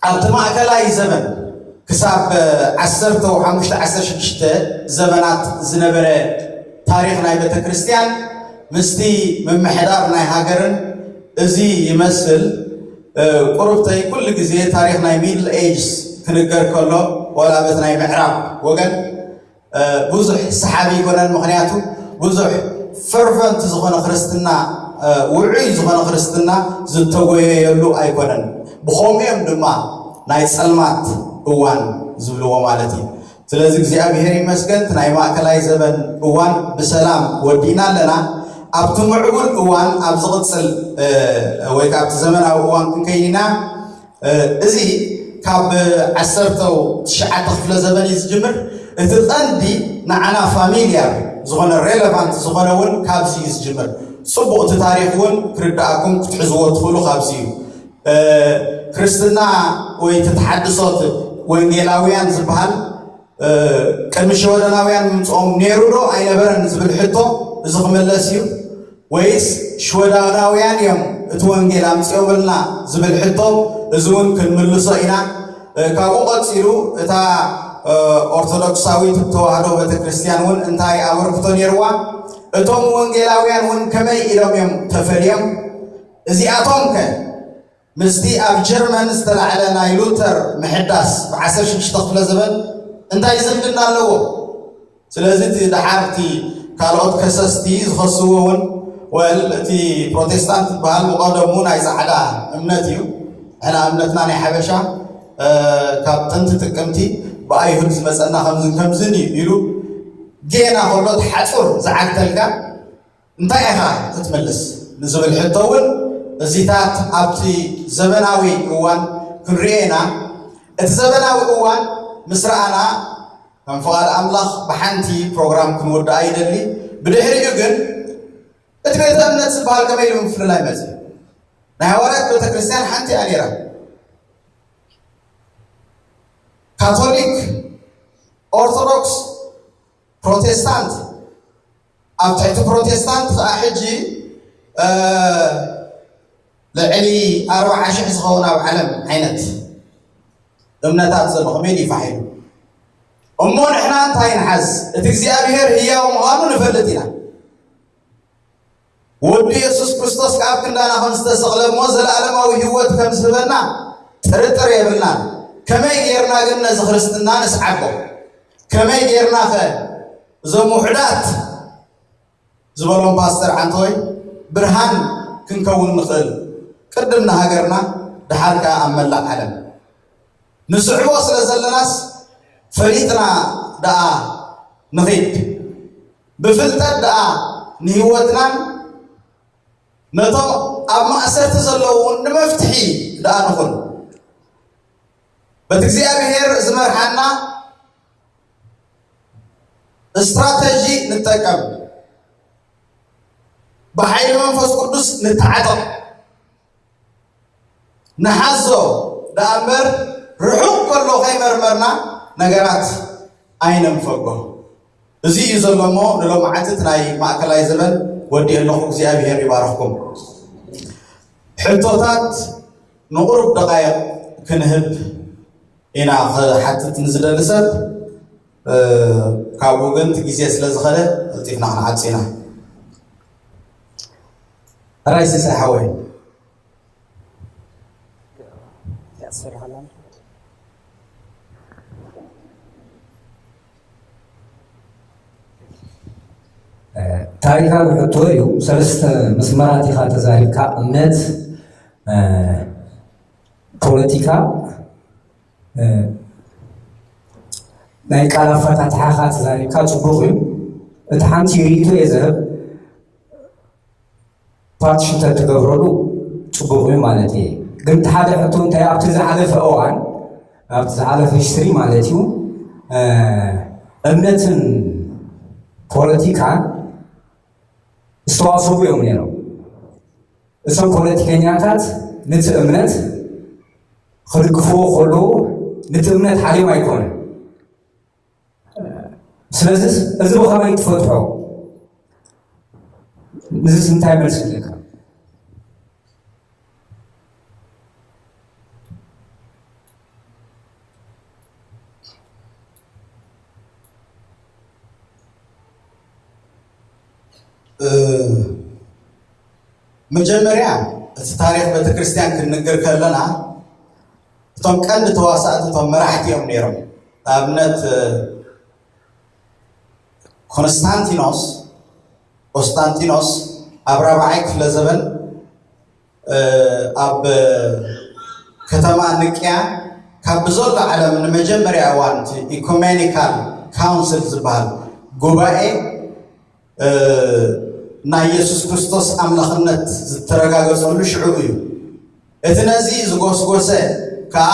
ኣብቲ ማእከላይ ዘመን ክሳብ ዓሰርተ ሓሙሽተ ዓሰርተ ሽዱሽተ ዘመናት ዝነበረ ታሪኽ ናይ ቤተ ክርስቲያን ምስቲ ምምሕዳር ናይ ሃገርን እዚ ይመስል። እ፣ ቁሩብተይ ኩሉ ግዜ ታሪኽ ናይ ሚድል ኤጅስ ክንገር ከሎ፣ ዋላ በቲ ናይ ምዕራብ ወገን፣ እ፣ ብዙሕ ሰሓቢ ኣይኮነን። ምኽንያቱ ብዙሕ ፈርቨንት ዝኾነ ክርስትና፣ እ፣ ውዑይ ዝኾነ ክርስትና ዝተጎየየሉ ኣይኮነን። ብኸምኡ እዮም ድማ ናይ ጸልማት እዋን ዝብልዎ ማለት እዩ። ስለዚ እግዚኣብሔር ይመስገን፣ እቲ ናይ ማእከላይ ዘመን እዋን ብሰላም ወዲእና ኣለና። ኣብቲ ምዕቡል እዋን፣ ኣብ ዝቕጽል፣ እ፣ ወይ ከዓ ኣብቲ ዘመናዊ እዋን ክንከይድ ኢና። እ፣ እዚ ካብ ዓሰርተ ትሽዓተ ክፍለ ዘመን እዩ ዝጅምር። እቲ ቀንዲ ንዓና ፋሚልያር ዝኾነ፣ ሬለቫንት ዝኾነ እውን ካብዚ እዩ ዝጅምር። ጽቡቕ፣ እቲ ታሪኽ እውን ክርድኣኩም ክትሕዝዎ ትኽእሉ ካብዚ እዩ። እ፣ ክርስትና ወይ እቲ ተሓድሶ፣ እቲ ወንጌላውያን ዝበሃል፣ እ፣ ቅድሚ ሽወደናውያን ምምጽኦም ነይሩ ዶ ኣይነበረን ዝብል ሕቶ፣ እዚ ክምለስ እዩ። ወይስ ሽወዳናውያን እዮም እቲ ወንጌል ኣምጺኦምልና ዝብል ሕቶ፣ እዚ እውን ክንምልሶ ኢና። እ፣ ካብኡ ቀጺሉ እታ፣ እ፣ ኦርቶዶክሳዊት ተዋህዶ ቤተክርስትያን እውን እንታይ ኣበርክቶ ነይርዋ? እቶም ወንጌላውያን እውን ከመይ ኢሎም እዮም ተፈልዮም? እዚኣቶም ከ ምስቲ ኣብ ጀርመን ዝተላዕለ ናይ ሉተር ምሕዳስ ብ ዓሰርተ ሽዱሽተ ክፍለ ዘበን እንታይ ዝምድና ኣለዎ? ስለዚ እቲ ደሓር እቲ ካልኦት ከሰስቲ ዝኸስዎ እውን፣ ወል፣ እቲ ፕሮቴስታንት ዝበሃል ብቐደሙ ናይ ጻዕዳ እምነት እዩ። ንሕና እምነትና ናይ ሓበሻ፣ እ፣ ካብ ጥንቲ ጥቅምቲ ብኣይሁድ ዝመጸና ከምዝን ከምዝን እዩ ኢሉ ጌና ከሎ እቲ ሓጹር ዝዓግተልካ እንታይ ኢኻ ክትምልስ ንዝብል ሕቶ እውን እዚታት ኣብቲ ዘመናዊ እዋን ክንሪኦ ኢና። እቲ ዘመናዊ እዋን ምስ ረኣና ከም ፍቓድ ኣምላኽ ብሓንቲ ፕሮግራም ክንውድኣ ይደሊ። ብድሕሪኡ ግን እቲ ቤተ እምነት ዝበሃል ከመይ ኢሉ ምፍልላይ መጽእ? ናይ ሃዋርያት ቤተ ክርስቲያን ሓንቲ እያ ነይራ። ካቶሊክ፣ ኦርቶዶክስ፣ ፕሮቴስታንት። ኣብ ትሕቲ ፕሮቴስታንት ከዓ ሕጂ ልዕሊ ኣርባዓ ሽሕ ዝኸውን ኣብ ዓለም ዓይነት እምነታት ዘሎ ከመይ ድዩ ፋሕ ኢሉ? እሞ ንሕና እንታይ ንሓዝ? እቲ እግዚኣብሔር ህያው ምዃኑ ንፈልጥ ኢና። ወዱ የሱስ ክርስቶስ ከኣ ኣብ ክንዳና ከም ዝተሰቕለ እሞ ዘለኣለማዊ ህይወት ከም ዝህበና ጥርጥር የብልናን። ከመይ ጌርና ግን ነዚ ክርስትና ንስዓቦ? ከመይ ጌርናኸ እዞም ውሑዳት ዝበሎም ፓስተር ዓንተወይ ብርሃን ክንከውን ንኽእል? ቅድም ንሃገርና፣ ደሓር ከኣ ኣብ መላእ ዓለም። ንስዕቦ ስለ ዘለናስ ፈሊጥና ደኣ ንኺድ። ብፍልጠት ደኣ ንህይወትናን ነቶም ኣብ ማእሰርቲ ዘለዉ እውን ንመፍትሒ ደኣ ንኹን። በቲ እግዚኣብሔር ዝመርሓና ስትራተጂ ንጠቀም። ብሓይሊ መንፈስ ቅዱስ ንተዓጠቕ። ንሓዞ ደኣ እምበር ርሑቕ ከሎ ከይመርመርና ነገራት ኣይነንፈጎ። እዚ እዩ ዘሎ እሞ ንሎማዓንቲ እቲ ናይ ማእከላይ ዘበን ወዲኤ ኣለኹ። እግዚኣብሔር ይባርኽኩም። ሕቶታት ንቑሩብ ደቓይቕ ክንህብ ኢና። ክሓትት ንዝደሊ ሰብ ካብኡ ግን እቲ ግዜ ስለ ዝኸደ ቀልጢፍና ክንዓጽ ኢና። ሕራይ ሲሳይ ሓወይ። ያስርሃላል። ታሪካዊ ሕቶ እዩ። ሰለስተ መስመራት ኢኻ ተዛሪብካ፣ እምነት፣ ፖለቲካ፣ ናይ ቃል ኣፈታትሓኻ ተዛሪብካ ጽቡቕ እዩ። እቲ ሓንቲ ርእይቶ እየ ዝህብ። ፓርቲሽን ተትገብረሉ ጽቡቕ እዩ ማለት እየ። ግን እቲ ሓደ ሕቶ እንታይ ኣብቲ ዝሓለፈ እዋን ኣብቲ ዝሓለፈ ሂስትሪ ማለት እዩ እምነትን ፖለቲካን ዝተዋሰቡ እዮም ነይሮም። እቶም ፖለቲከኛታት ነቲ እምነት ክድግፍዎ ከለዉ ነቲ እምነት ሓልዮም ኣይኮኑን። ስለዚ እዚ ብኸመይ ትፈትሖ? ንዝስ እንታይ መልሲ ኣለካ? መጀመርያ እቲ ታሪክ ቤተክርስትያን ክንንገር ከለና እቶም ቀንዲ ተዋሳእቲ እቶም መራሕቲ እዮም ነይሮም። ንኣብነት ኮንስታንቲኖስ፣ ቆስጣንጢኖስ ኣብ ራብዓይ ክፍለ ዘበን ኣብ ከተማ ንቅያ ካብ ብዘሎ ዓለም ንመጀመርያ እዋን እቲ ኢኩሜኒካል ካውንስል ዝበሃል ጉባኤ ናይ የሱስ ክርስቶስ ኣምላኽነት ዝተረጋገጸሉ ሽዑ እዩ። እቲ ነዚ ዝጎስጎሰ ከኣ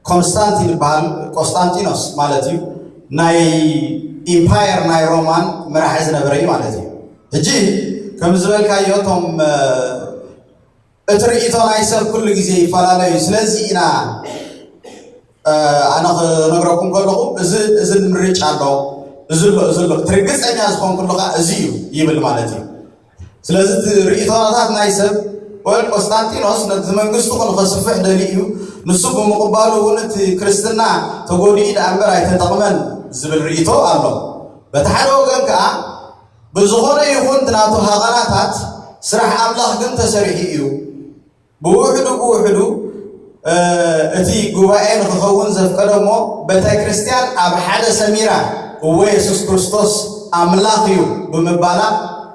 ኮንስታንቲን ይበሃል፣ ቆስጣንጢኖስ ማለት እዩ። ናይ ኢምፓየር ናይ ሮማን መራሒ ዝነበረ እዩ ማለት እዩ። ሕጂ ከም ዝበልካዮ እቶም እቲ ርእይቶ ናይ ሰብ ኩሉ ግዜ ይፈላለ እዩ። ስለዚ ኢና ኣነ ክነግረኩም ከለኹ እዚ እዚ ምርጫ ኣሎ፣ እዚ ኣሎ፣ እዚ ኣሎ፣ እቲ ርግጸኛ ዝኾንኩሉ ከዓ እዚ እዩ ይብል ማለት እዩ። ስለዚ እቲ ርእይቶታት ናይ ሰብ ወል ቆስጣንጢኖስ ነቲ መንግስቱ ንኸስፍሕ ደልዩ እዩ። ንሱ ብምቕባሉ እውን እቲ ክርስትና ተጎዲኡ ደኣ እምበር ኣይተጠቕመን ዝብል ርእይቶ ኣሎ። በቲ ሓደ ወገን ከዓ ብዝኾነ ይኹን እቲ ናቱ ሃቐናታት ስራሕ ኣምላኽ ግን ተሰሪሑ እዩ። ብውሕዱ ብውሕዱ እቲ ጉባኤ ንክኸውን ዘፍቀደ እሞ ቤተ ክርስቲያን ኣብ ሓደ ሰሚራ እወ የሱስ ክርስቶስ ኣምላኽ እዩ ብምባላ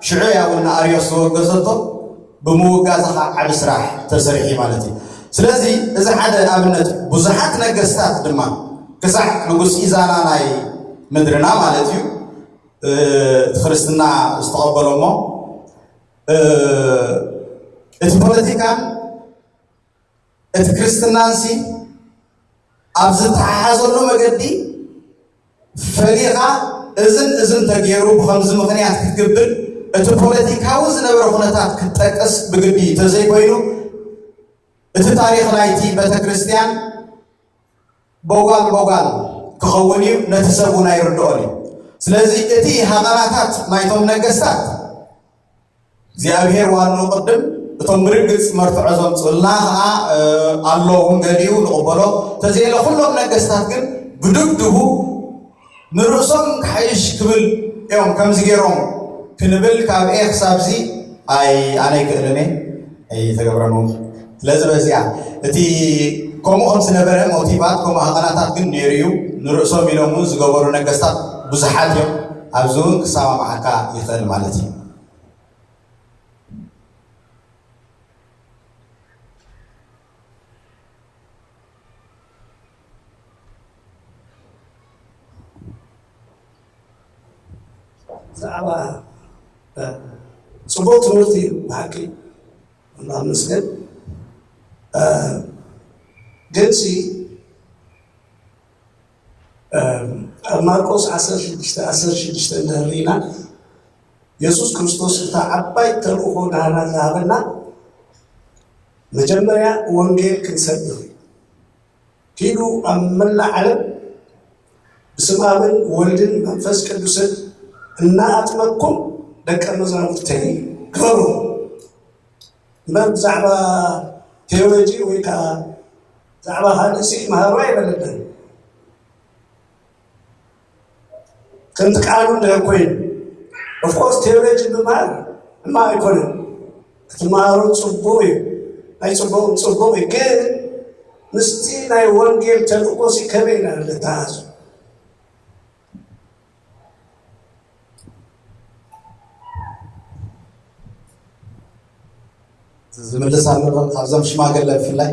ሽዑ እያ እውን ንኣርዮስ ዝወገዘቶ። ብምውጋዛ ከዓ ዓቢ ስራሕ ተሰሪሑ ማለት እዩ። ስለዚ እዚ ሓደ ኣብነት ብዙሓት ነገስታት ድማ ክሳዕ ንጉስ ኢዛና ናይ ምድርና ማለት እዩ እቲ ክርስትና ዝተቐበሎ እሞ እቲ ፖለቲካን እቲ ክርስትናንሲ ኣብ ዝተሓሓዘሉ መገዲ ፈሊኻ እዝን እዝን ተገይሩ ብኸምዚ ምኽንያት ክትግብር እቲ ፖለቲካዊ ዝነበረ ኩነታት ክትጠቅስ ብግዲ እንተዘይኮይኑ፣ እቲ ታሪኽ ናይቲ ቤተክርስትያን ቦጓል ቦጓል ክኸውን እዩ፣ ነቲ ሰብ እውን ኣይርድኦን እዩ። ስለዚ እቲ ሃቐናታት ናይቶም ነገስታት እግዚኣብሔር ዋኑ ቅድም እቶም ብርግጽ መርትዖ ዘምጽኡልና ኸዓ ኣሎ፣ እውን ገሊኡ ንቕበሎ። ተዘየለ ኩሎም ነገስታት ግን ብድብድቡ ንርእሶም ክሓይሽ ክብል እዮም ከምዚ ገይሮም ክንብል ካብ ኤ ክሳብ ዚ ኣይ ኣነ ኣይክእልን እየ ኣይተገብረን እውን። ስለዚ በዚኣ እቲ ከምኡ ከም ዝነበረ ሞቲቫት ከምኡ ሃቐናታት ግን ነይሩ እዩ። ንርእሶም ኢሎም እውን ዝገበሩ ነገስታት ብዙሓት እዮም። ኣብዚ እውን ክሰማማዓካ ይኽእል ማለት እዩ። ብዛዕባ ጽቡቅ ትምህርቲ እዩ ብሓቂ ኣመስገን። ግንሲ ኣብ ማርቆስ ዓሰርተ ሽዱሽተ ዓሰርተ ሽዱሽተ እንተህሪና የሱስ ክርስቶስ እታ ዓባይ ተልእኾ ናህና ዝሃበና መጀመርያ ወንጌል ክንሰብኽ እዩ። ኪዱ ኣብ መላእ ዓለም ብስም ኣብን ወልድን መንፈስ ቅዱስን እናኣጥመቅኩም ደቀ መዛሙርተይ ግበሩ። እምበር ብዛዕባ ቴዎሎጂ ወይ ከዓ ብዛዕባ ካልእ ሲ መሃሩ ኣይበለናን። ከምቲ ቃሉ እንድሕር ኮይኑ ኦፍኮርስ ቴዎሎጂ ምምሃር ሕማቕ ኣይኮነን። ክትመሃሮ ፅቡቕ እዩ፣ ናይ ፅቡቕ ፅቡቕ እዩ። ግን ምስቲ ናይ ወንጌል ተልእኮ ሲ ከመይ ኢና ንተሓዝ? ዝምልስ ኣሎ ዶ? ካብዞም ሽማግለ ብፍላይ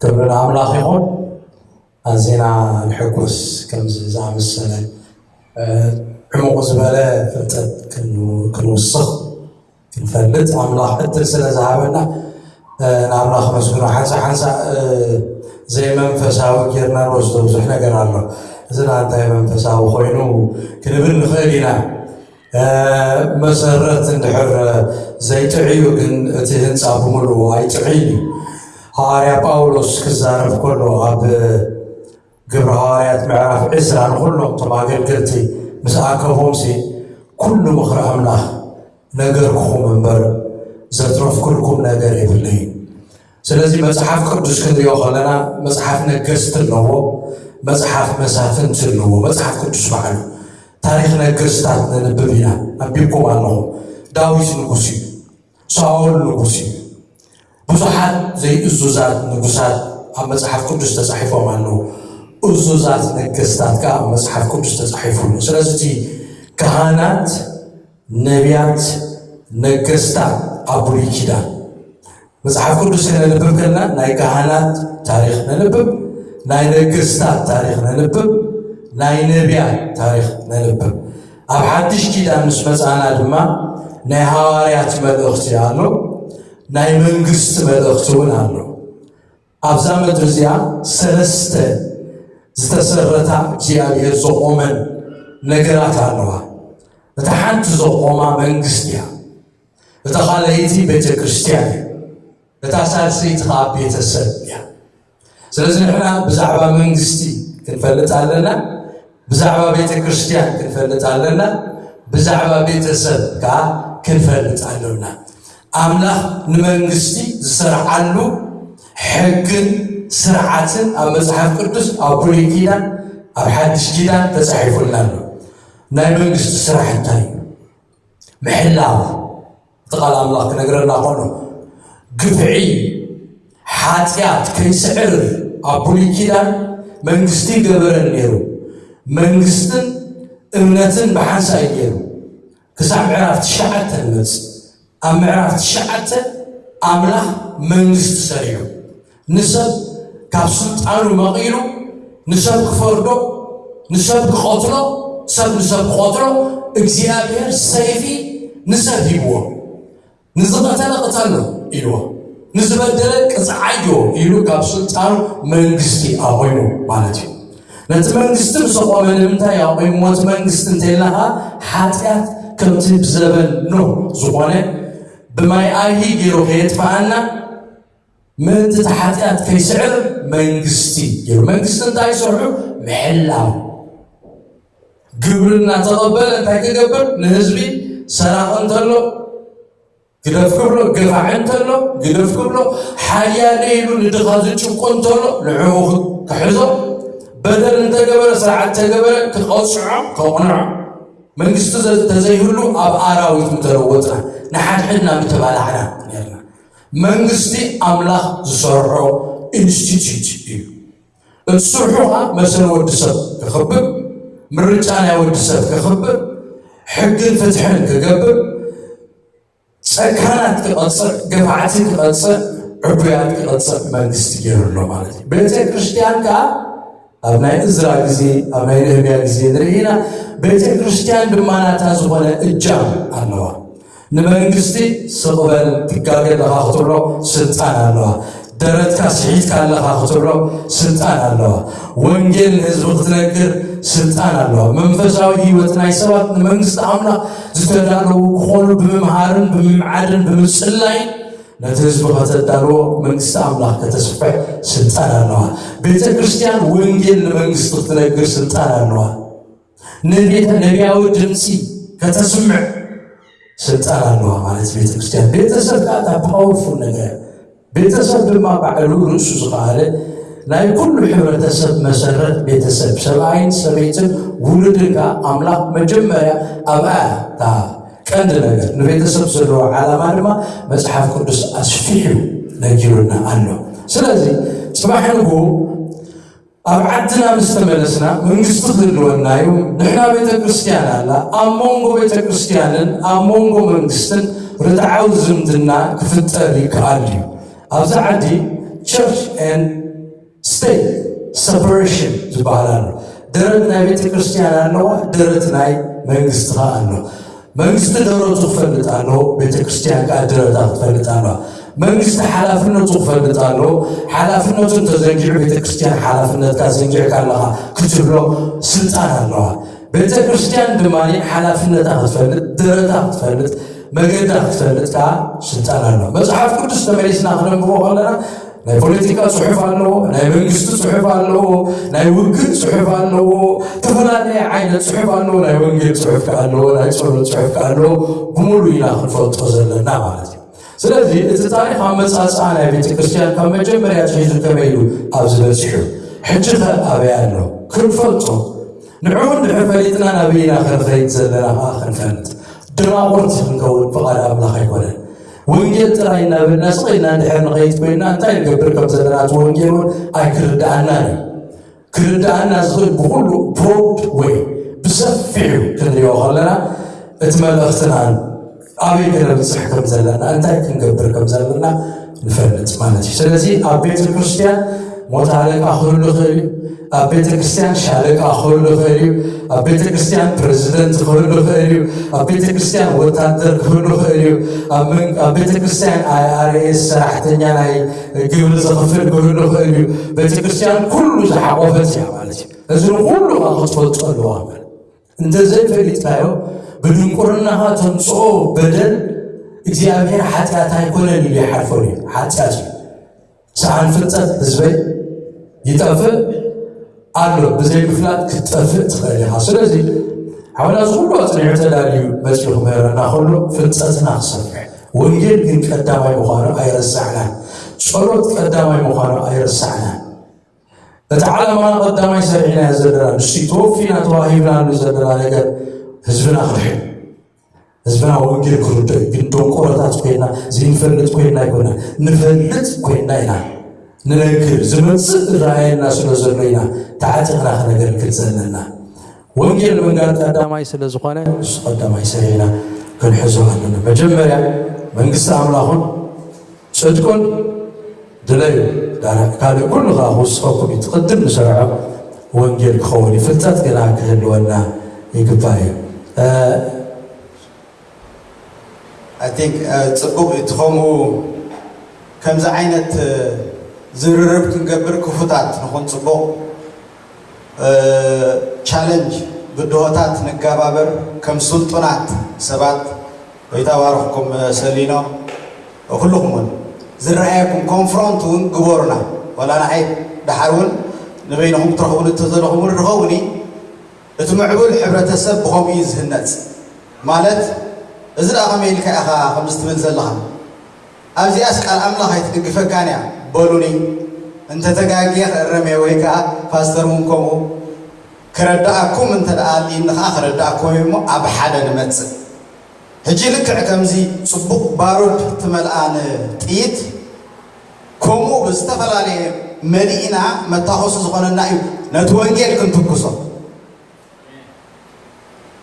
ክብሪ ንኣምላኽ ይኹን። ኣዚና ንሕጎስ ከምዚ ዝኣመሰለ ዕሙቕ ዝበለ ፍልጠት ክንውስኽ ክንፈልጥ ኣምላኽ ዕድል ስለ ዝሃበና ንኣምላኽ ነመስግኖ። ሓንሳእ ሓንሳእ ዘይመንፈሳዊ ጌርና ንወስዶ ብዙሕ ነገር ኣሎ። እዚ ናንታይ መንፈሳዊ ኮይኑ ክንብል ንኽእል ኢና። መሰረት እንድሕር ዘይጥዕዩ ግን እቲ ህንፃ ብምልኡ ኣይጥዕይን እዩ። ሃዋርያ ጳውሎስ ክዛረብ ከሎ ኣብ ግብሪ ሃዋርያት ምዕራፍ ዕስራ ንኹሎም እቶም ኣገልገልቲ ምስ ኣከቦምሲ ኩሉ ምኽሪ ኣምላኽ ነገርኩኹም እምበር ዘትረፍኩልኩም ነገር የብለይን። ስለዚ መፅሓፍ ቅዱስ ክንሪኦ ከለና መፅሓፍ ነገስቲ ኣለዎ፣ መፅሓፍ መሳፍንቲ ኣለዎ። መፅሓፍ ቅዱስ ባዕሉ ታሪክ ነገስታት ነንብብ ኢና። ኣንቢብኩም ኣለኹም። ዳዊት ንጉስ እዩ፣ ሳኦል ንጉስ እዩ። ብዙሓት ዘይእዙዛት ንጉሳት ኣብ መፅሓፍ ቅዱስ ተፃሒፎም ኣለዉ። እዙዛት ነገስታት ከዓ ኣብ መፅሓፍ ቅዱስ ተፃሒፉ ኣሎ። ስለዚ እቲ ካህናት፣ ነቢያት፣ ነገስታት ኣብ ብሉይ ኪዳን መፅሓፍ ቅዱስ ክነንብብ ከለና ናይ ካህናት ታሪክ ነንብብ፣ ናይ ነገስታት ታሪክ ነንብብ፣ ናይ ነቢያት ታሪክ ነንብብ። ኣብ ሓድሽ ኪዳን ምስ መፃና ድማ ናይ ሃዋርያት መልእክቲ ኣሎ፣ ናይ መንግስቲ መልእክቲ እውን ኣሎ። ኣብዛ ምድሪ እዚኣ ሰለስተ ዝተሰረታ እግዚኣብሔር ዘቆመን ነገራት ኣለዋ። እታ ሓንቲ ዘቆማ መንግስቲ እያ። እታ ካልኣይቲ ቤተ ክርስቲያን እያ። እታ ሳልሰይቲ ከዓ ቤተሰብ እያ። ስለዚ ንሕና ብዛዕባ መንግስቲ ክንፈልጥ ኣለና፣ ብዛዕባ ቤተ ክርስቲያን ክንፈልጥ ኣለና፣ ብዛዕባ ቤተሰብ ከዓ ክንፈልጥ ኣለና። ኣምላኽ ንመንግስቲ ዝሰርዓሉ ሕግን ስርዓትን ኣብ መፅሓፍ ቅዱስ ኣብ ብሉይ ኪዳን ኣብ ሓድሽ ኪዳን ተፃሒፉልና ኣሎ። ናይ መንግስቲ ስራሕ እንታይ እዩ? ምሕላው እቲ ቃል ኣምላኽ ክነግረና ከሎ ግፍዒ ሓጢኣት ከይስዕር ኣብ ብሉይ ኪዳን መንግስቲ ገበረን ነይሩ። መንግስትን እምነትን ብሓንሳእ እዩ ነይሩ። ክሳብ ምዕራፍ ትሽዓተ ንመጽእ። ኣብ ምዕራፍ ትሽዓተ ኣምላኽ መንግስቲ ሰሪዑ ንሰብ ካብ ስልጣኑ መቒሉ ንሰብ ክፈርዶ ንሰብ ክቐትሎ ሰብ ንሰብ ክቐትሎ እግዚኣብሔር ሰይፊ ንሰብ ሂብዎ። ንዝቐተለ ቅተሎ ኢልዎ። ንዝበደለ ቅፅዓዮ ኢሉ ካብ ስልጣኑ መንግስቲ ኣቑሙ ማለት እዩ። ነቲ መንግስቲ ምስ ኣቖመ ንምንታይ ኣቑምዎ? እቲ መንግስቲ እንተይልና ኸዓ ሓጢኣት ከምቲ ብዘበን ኖህ ዝኾነ ብማይ ኣይሂ ገይሩ ከየጥፍኣና ምእንቲ እቲ ሓጢኣት ከይስዕር መንግስቲ ገይሩ። መንግስቲ እንታይ ይሰርሑ? ምሕላው። ግብሪ እናተቐበለ እንታይ ክገብር? ንህዝቢ ሰራቒ እንተሎ ግደፍ ክብሎ፣ ገፋዒ እንተሎ ግደፍ ክብሎ፣ ሓያለ ኢሉ ንድኻ ዝጭቁን እንተሎ ንዕኡ ክሕዞ፣ በደል እንተገበረ፣ ስርዓት እንተገበረ ክቐፅዖ፣ ከቕንዖ። መንግስቲ ዘ-፣ ተዘይህሉ ኣብ ኣራዊት ምተለወጥና፣ ንሓድሕድና ምተባላዕና ነርና። መንግስቲ ኣምላኽ ዝሰርሖ ኢንስቲትዩት እዩ። እቲ ስርሑ ኸኣ መሰል ወዲ ሰብ ክኽብር፣ ምርጫ ናይ ወዲ ሰብ ክኽብር፣ ሕግን ፍትሕን ክገብር፣ ጨካናት ክቐጽዕ፣ ገፋዕቲ ክቐጽዕ፣ ዕቡያት ክቐጽዕ መንግስቲ ገይሩ ኣሎ ማለት እዩ። ቤተ ክርስቲያን ከኣ ኣብ ናይ እዝራ ግዜ፣ ኣብ ናይ ነህምያ ግዜ ንርኢ ኢና። ቤተ ክርስቲያን ድማ ናታ ዝኾነ እጃም ኣለዋ። ንመንግስቲ ስቕ በል ትጋገ ኣለኻ ክትብሎ ስልጣን ኣለዋ። ደረትካ ስሒትካ ኣለኻ ክትብሎ ስልጣን ኣለዋ። ወንጌል ንህዝቢ ክትነግር ስልጣን ኣለዋ። መንፈሳዊ ህይወት ናይ ሰባት ንመንግስቲ ኣምላኽ ዝተዳለዉ ክኾኑ ብምምሃርን ብምምዓድን ብምጽላይን ነቲ ህዝቢ ከተዳልዎ መንግስቲ ኣምላኽ ከተስፍሕ ስልጣን ኣለዋ። ቤተ ክርስቲያን ወንጌል ንመንግስቲ ክትነግር ስልጣን ኣለዋ። ነቢያዊ ድምፂ ከተስምዕ ስልጣን ኣለዋ ማለት ቤተክርስትያን። ቤተሰብ ከዓ እታ ፓወርፉል ነገር፣ ቤተሰብ ድማ ባዕሉ ርእሱ ዝኸኣለ ናይ ኩሉ ሕብረተሰብ መሰረት ቤተሰብ፣ ሰብኣይን ሰበይትን ውሉድን ከዓ ኣምላኽ መጀመርያ ኣብኣ እታ ቀንዲ ነገር። ንቤተሰብ ዘለዎ ዓላማ ድማ መፅሓፍ ቅዱስ ኣስፊሑ ነጊሩና ኣሎ። ስለዚ ፅባሕ ንግሆ ኣብ ዓድና ምስ ተመለስና መንግስቲ ክህልወና እዩ። ንሕና ቤተ ክርስቲያን ኣላ። ኣብ መንጎ ቤተ ክርስቲያንን ኣብ መንጎ መንግስትን ርትዓዊ ዝምድና ክፍጠር ይከኣል እዩ። ኣብዚ ዓዲ ቸርች ኤንድ ስቴት ሰፐሬሽን ዝበሃል ኣሎ። ደረት ናይ ቤተ ክርስቲያን ኣለዋ፣ ደረት ናይ መንግስቲ ኸኣ ኣሎ። መንግስቲ ደረቱ ክፈልጥ ኣለዎ፣ ቤተ ክርስቲያን ከዓ ደረታ ክትፈልጥ ኣለዋ። መንግስቲ ሓላፍነቱ ክፈልጥ ኣለዎ። ሓላፍነቱ እንተዘንጊዑ፣ ቤተ ክርስቲያን ሓላፍነትካ ዘንጊዕካ ኣለኻ ክትብሎ ስልጣን ኣለዋ። ቤተ ክርስቲያን ድማ ሓላፍነታ ክትፈልጥ፣ ደረታ ክትፈልጥ፣ መገዳ ክትፈልጥ ከዓ ስልጣን ኣለዋ። መፅሓፍ ቅዱስ ተመሊስና ክነንብቦ ከለና ናይ ፖለቲካ ጽሑፍ ኣለዎ፣ ናይ መንግስቲ ጽሑፍ ኣለዎ፣ ናይ ውግእ ጽሑፍ ኣለዎ፣ ዝተፈላለየ ዓይነት ጽሑፍ ኣለዎ፣ ናይ ወንጌል ጽሑፍ ከኣ ኣለዎ፣ ናይ ጸሎት ጽሑፍ ከኣ ኣለዎ። ብምሉእ ኢና ክንፈልጦ ዘለና ማለት እዩ። ስለዚ እቲ ታሪኽ ኣመጻጽኣ ናይ ቤተ ክርስቲያን ካብ መጀመርያ ኣትሒዙ ከመይ ኢሉ ኣብዚ በጺሑ፣ ሕጂ ኸ ኣበይ ኣሎ ክንፈልጦ፣ ንዕኡ እንድሕር ፈሊጥና ናበይ ኢና ክንኸይድ ዘለና ኸኣ ክንፈልጥ። ደናቑርቲ ክንከውን ፍቓድ ኣምላኽ ኣይኮነን። ወንጌል ጥራይ እናበልና ስቕ ኢልና እንድሕር ንኸይድ ኮይንና እንታይ ንገብር ከም ዘለና እቲ ወንጌል እውን ኣይክርድኣናን እዩ። ክርድኣና ዝኽእል ብኹሉ ብሮድ ወይ ብሰፊሑ ክንሪኦ ከለና እቲ መልእኽትናን ኣበይ ክነብፅሕ ከም ዘለና እንታይ ክንገብር ከም ዘለና ንፈልጥ ማለት እዩ። ስለዚ ኣብ ቤተ ክርስቲያን ሞት ኣለቃ ክህሉ ይኽእል እዩ። ኣብ ቤተ ክርስቲያን ሻለቃ ክህሉ ይኽእል እዩ። ኣብ ቤተ ክርስቲያን ፕሬዚደንት ክህሉ ይኽእል እዩ። ኣብ ቤተ ክርስቲያን ወታደር ክህሉ ይኽእል እዩ። ኣብ መን- ኣብ ቤተ ክርስቲያን ኣይ ኣር ኤስ ሰራሕተኛ ናይ ግብሪ ዘኽፍል ክህሉ ይኽእል እዩ። ቤተ ክርስቲያን ኩሉ ዝሓቆፈት እያ ማለት እዩ። እዚ ንኩሉ ከዓ ክትፈልጦ ኣለዋ ማለት እንተዘይፈሊጥካዮ ብድንቁርናኻ ተምፅኦ በደል እግዚኣብሔር ሓጢኣት ኣይኮነን ኢሉ ይሓልፎ እዩ። ሓጢኣት እዩ። ሰኣን ፍልጠት ህዝበይ ይጠፍእ ኣሎ። ብዘይ ምፍላጥ ክትጠፍእ ትኽእል ኢኻ። ስለዚ ሓውና እዚ ኩሉ ኣፅኒዑ ተዳልዩ መፂኡ ክምህረና ከሎ ፍልጠትና ክሰፍሕ፣ ወንጌል ግን ቀዳማይ ምዃኑ ኣይረሳዕናን። ጸሎት ቀዳማይ ምዃኑ ኣይረሳዕናን። እቲ ዓላማ ቀዳማይ ሰሪዕናዮ ዘለና ንሱ ተወፊና ተዋሂብናሉ ዘለና ነገር ህዝብና ክድሕን ህዝብና ወንጌል ክርድኦ እዩ። ግን ደንቆሮታት ኮይና ዘይንፈልጥ ኮይና ኣይኮና ንፈልጥ ኮይና ኢና ንነግር ዝመፅእ ዝረኣየና ስለ ዘሎ ኢና ተዓጢቕና ክነገልግል ዘለና። ወንጌል ንምንጋር ቀዳማይ ስለ ዝኾነ ንሱ ቀዳማይ ሰሪዕና ክንሕዞ ኣለና። መጀመርያ መንግስቲ ኣምላኹን ፅድቁን ድለዩ። ካልእ ኩሉ ከዓ ክውስኸኩም እዩ። ትቕድም ንሰርዖ ወንጌል ክኸውን እዩ። ፍልጠት ግና ክህልወና ይግባእ እዩ። I think uh, ፅቡቅ እቲ ከምኡ ከምዚ ዓይነት ዝርርብ ክንገብር ክፉታት ንኹን። ጽቡቕ ቻለንጅ ብድሆታት ንጋባበር። ከም ስልጡናት ሰባት ወይ ተባረኽኩም ሰሊኖ ኩልኹም እውን ዝረኣየኩም ኮንፍሮንት እውን ግበሩና። ዋላ ንዓይ ደሓር እውን ንበይንኹም ክትረኽቡኒ እተዘለኹም እውን ርኸቡኒ። እቲ ምዕቡል ሕብረተሰብ ብኸምኡ እዩ ዝህነጽ። ማለት እዚ ደኣ ከመይ ኢልካ ኢኻ ከምዚ ትብል ዘለኻ? ኣብዚኣስ ቃል ኣምላኽ ኣይትድግፈካን እያ በሉኒ። እንተ ተጋግየ ክእረም እየ ወይ ከኣ ፓስተር እውን ከምኡ ክረድኣኩም እንተ ደኣ ኣልዩኒ ከኣ ክረድኣኩም እየ እሞ ኣብ ሓደ ንመጽእ። ሕጂ ልክዕ ከምዚ ጽቡቕ ባሩድ ትመልኣ ንጥይት ከምኡ ብዝተፈላለየ መሊእና መታኸሱ ዝኾነና እዩ ነቲ ወንጌል ክንትኩሶ።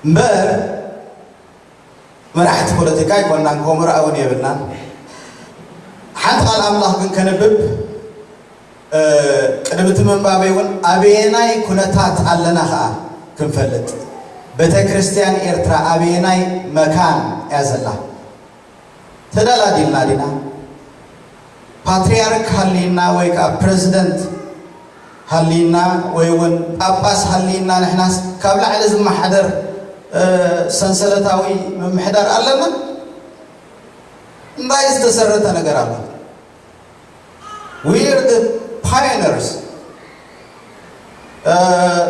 እምበር መራሕቲ ፖለቲካ ኣይኮንናን፣ ከምኡ ርኣውን የብልናን። ሓንቲ ቃል ኣምላኽ ግን ከንብብ ቅድሚ እቲ ምንባበይ እውን ኣበየናይ ኩነታት ኣለና ከኣ ክንፈልጥ፣ ቤተ ክርስቲያን ኤርትራ ኣበየናይ መካን እያ ዘላ? ተዳላዲልና ዲና? ፓትርያርክ ሃልይና ወይ ከኣ ፕረዚደንት ሃልይና ወይ እውን ጳጳስ ሃልይና ንሕናስ ካብ ላዕሊ ዝመሓደር ሰንሰለታዊ ምምሕዳር ኣለና? እንታይ ዝተሰረተ ነገር ኣሎ? We are the pioneers።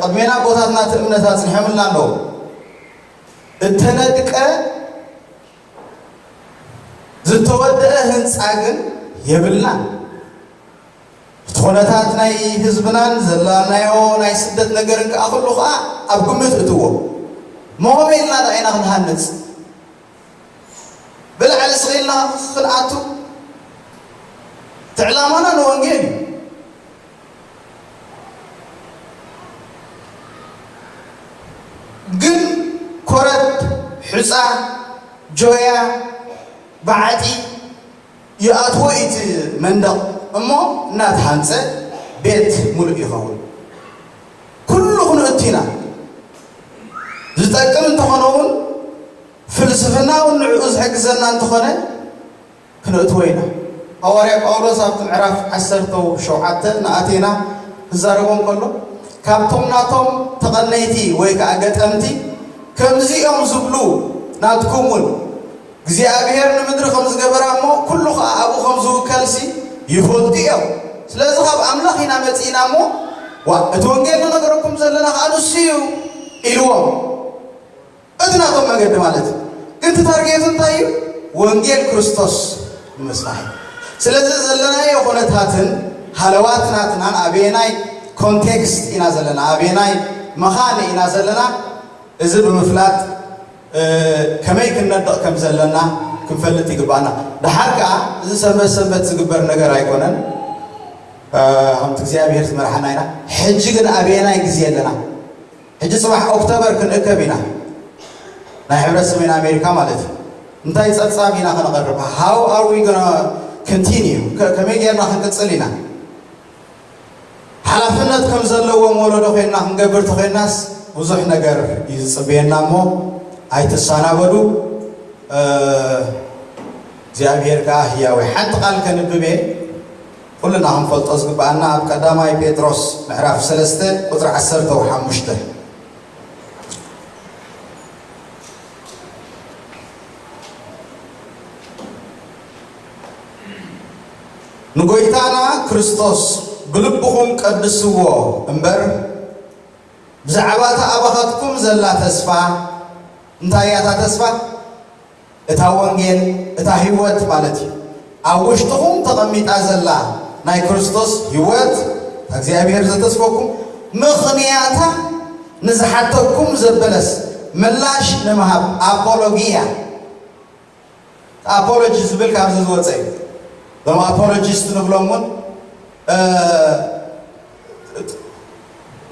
ቅድሜና ኣቦታትና እቲ እምነት ኣጽኒሖምልና ኣለዉ። እተነድቀ ዝተወደአ ህንጻ ግን የብልናን። እቲ ኩነታት ናይ ህዝብናን ዘላናዮ ናይ ስደት ነገርን ከኣ ኩሉ ከኣ ኣብ ግምት እትዎ። መሆመ ኢልና ደኣ ኢና ክንሃንጽ? ብላዕሊ ስቕ ኢልና ክንኣቱ? እቲ ዕላማና ንወንጌል እዩ። ግን ኮረድ፣ ሑጻ፣ ጆያ፣ ባዕጢ ይኣትዎ እቲ መንደቕ እሞ እናተሃንጸ ቤት ሙሉእ ይኸውን። ኩሉ ክንእቱ ኢና። ዝጠቅም እንተኾነ እውን ፍልስፍና እውን ንዕኡ ዝሕግዘና እንተኾነ ክንእትዎ ኢና። ሃዋርያ ጳውሎስ ኣብቲ ምዕራፍ ዓሰርተ ሸውዓተ ንኣቴና ክዛረቦም ከሎ ካብቶም ናቶም ተቐነይቲ ወይ ከዓ ገጠምቲ ከምዚ እዮም ዝብሉ ናትኩም እውን እግዚኣብሔር ንምድሪ ከም ዝገበራ እሞ ኩሉ ኸዓ ኣብኡ ከም ዝውከልሲ ይፈልጡ እዮም። ስለዚ ካብ ኣምላኽ ኢና መጺእና እሞ ዋ እቲ ወንጌል ንነገረኩም ዘለና ኸዓ ንሱ እዩ ኢልዎም። እቲ ናቶም መገዲ ማለት እዩ። ግን እቲ ታርጌቱ እንታይ እዩ? ወንጌል ክርስቶስ ንምስፋሕ እዩ። ስለዚ ዘለናዮ ኩነታትን ሃለዋት ናትናን ኣበየናይ ኮንቴክስት ኢና ዘለና፣ ኣበየናይ መኻን ኢና ዘለና፣ እዚ ብምፍላጥ ከመይ ክንነድቕ ከም ዘለና ክንፈልጥ ይግባና። ደሓር ከዓ እዚ ሰንበት ሰንበት ዝግበር ነገር ኣይኮነን። ከምቲ እግዚኣብሔር ዝመርሓና ኢና። ሕጂ ግን ኣበየናይ ግዜ ኣለና? ሕጂ ፅባሕ ኦክቶበር ክንእከብ ኢና፣ ናይ ሕብረት ሰሜን ኣሜሪካ ማለት እዩ። እንታይ ፀብፃብ ኢና ከነቐርብ? How are we gonna continue? ከመይ ጌርና ክንቅፅል ኢና? ሓላፍነት ከም ዘለዎም ወለዶ ኮይንና ክንገብር ተኮይናስ ብዙሕ ነገር እዩ ዝፅበየና እሞ ኣይትሳናበዱ። እግዚኣብሔር ከዓ ህያወይ ሓንቲ ቃል ከንብብ እየ። ኩልና ክንፈልጦ ዝግባኣና ኣብ ቀዳማይ ጴጥሮስ ምዕራፍ ሰለስተ ቁፅሪ ዓሰርተ ሓሙሽተ። ንጎይታና ክርስቶስ ብልብኹም ቀድስዎ እምበር ብዛዕባ እታ ኣባኻትኩም ዘላ ተስፋ እንታይ እያ እታ ተስፋ? እታ ወንጌል እታ ህይወት ማለት እዩ። ኣብ ውሽጥኹም ተቐሚጣ ዘላ ናይ ክርስቶስ ህይወት እግዚኣብሔር ዘተስፈኩም ምኽንያታ ንዝሓተኩም ዘበለስ ምላሽ ንምሃብ ኣፖሎጊያ ኣፖሎጂ ዝብል ካብዚ ዝወፀ እዩ። ዞም ኣፖሎጂስት ንብሎም እውን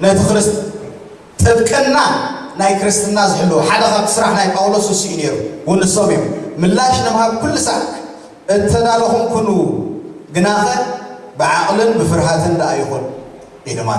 ነቲ ክርስት ጥብቅና ናይ ክርስትና ዝሕልው ሓደ ካብቲ ስራሕ ናይ ጳውሎስ እሱ እዩ ነይሩ። እውን ንሶም እዮም ምላሽ ንምሃብ ኩሉ ሳዕ እተዳለኹም ኩኑ፣ ግናኸ ብዓቕልን ብፍርሃትን ደኣ ይኹን ኢሉ ማለት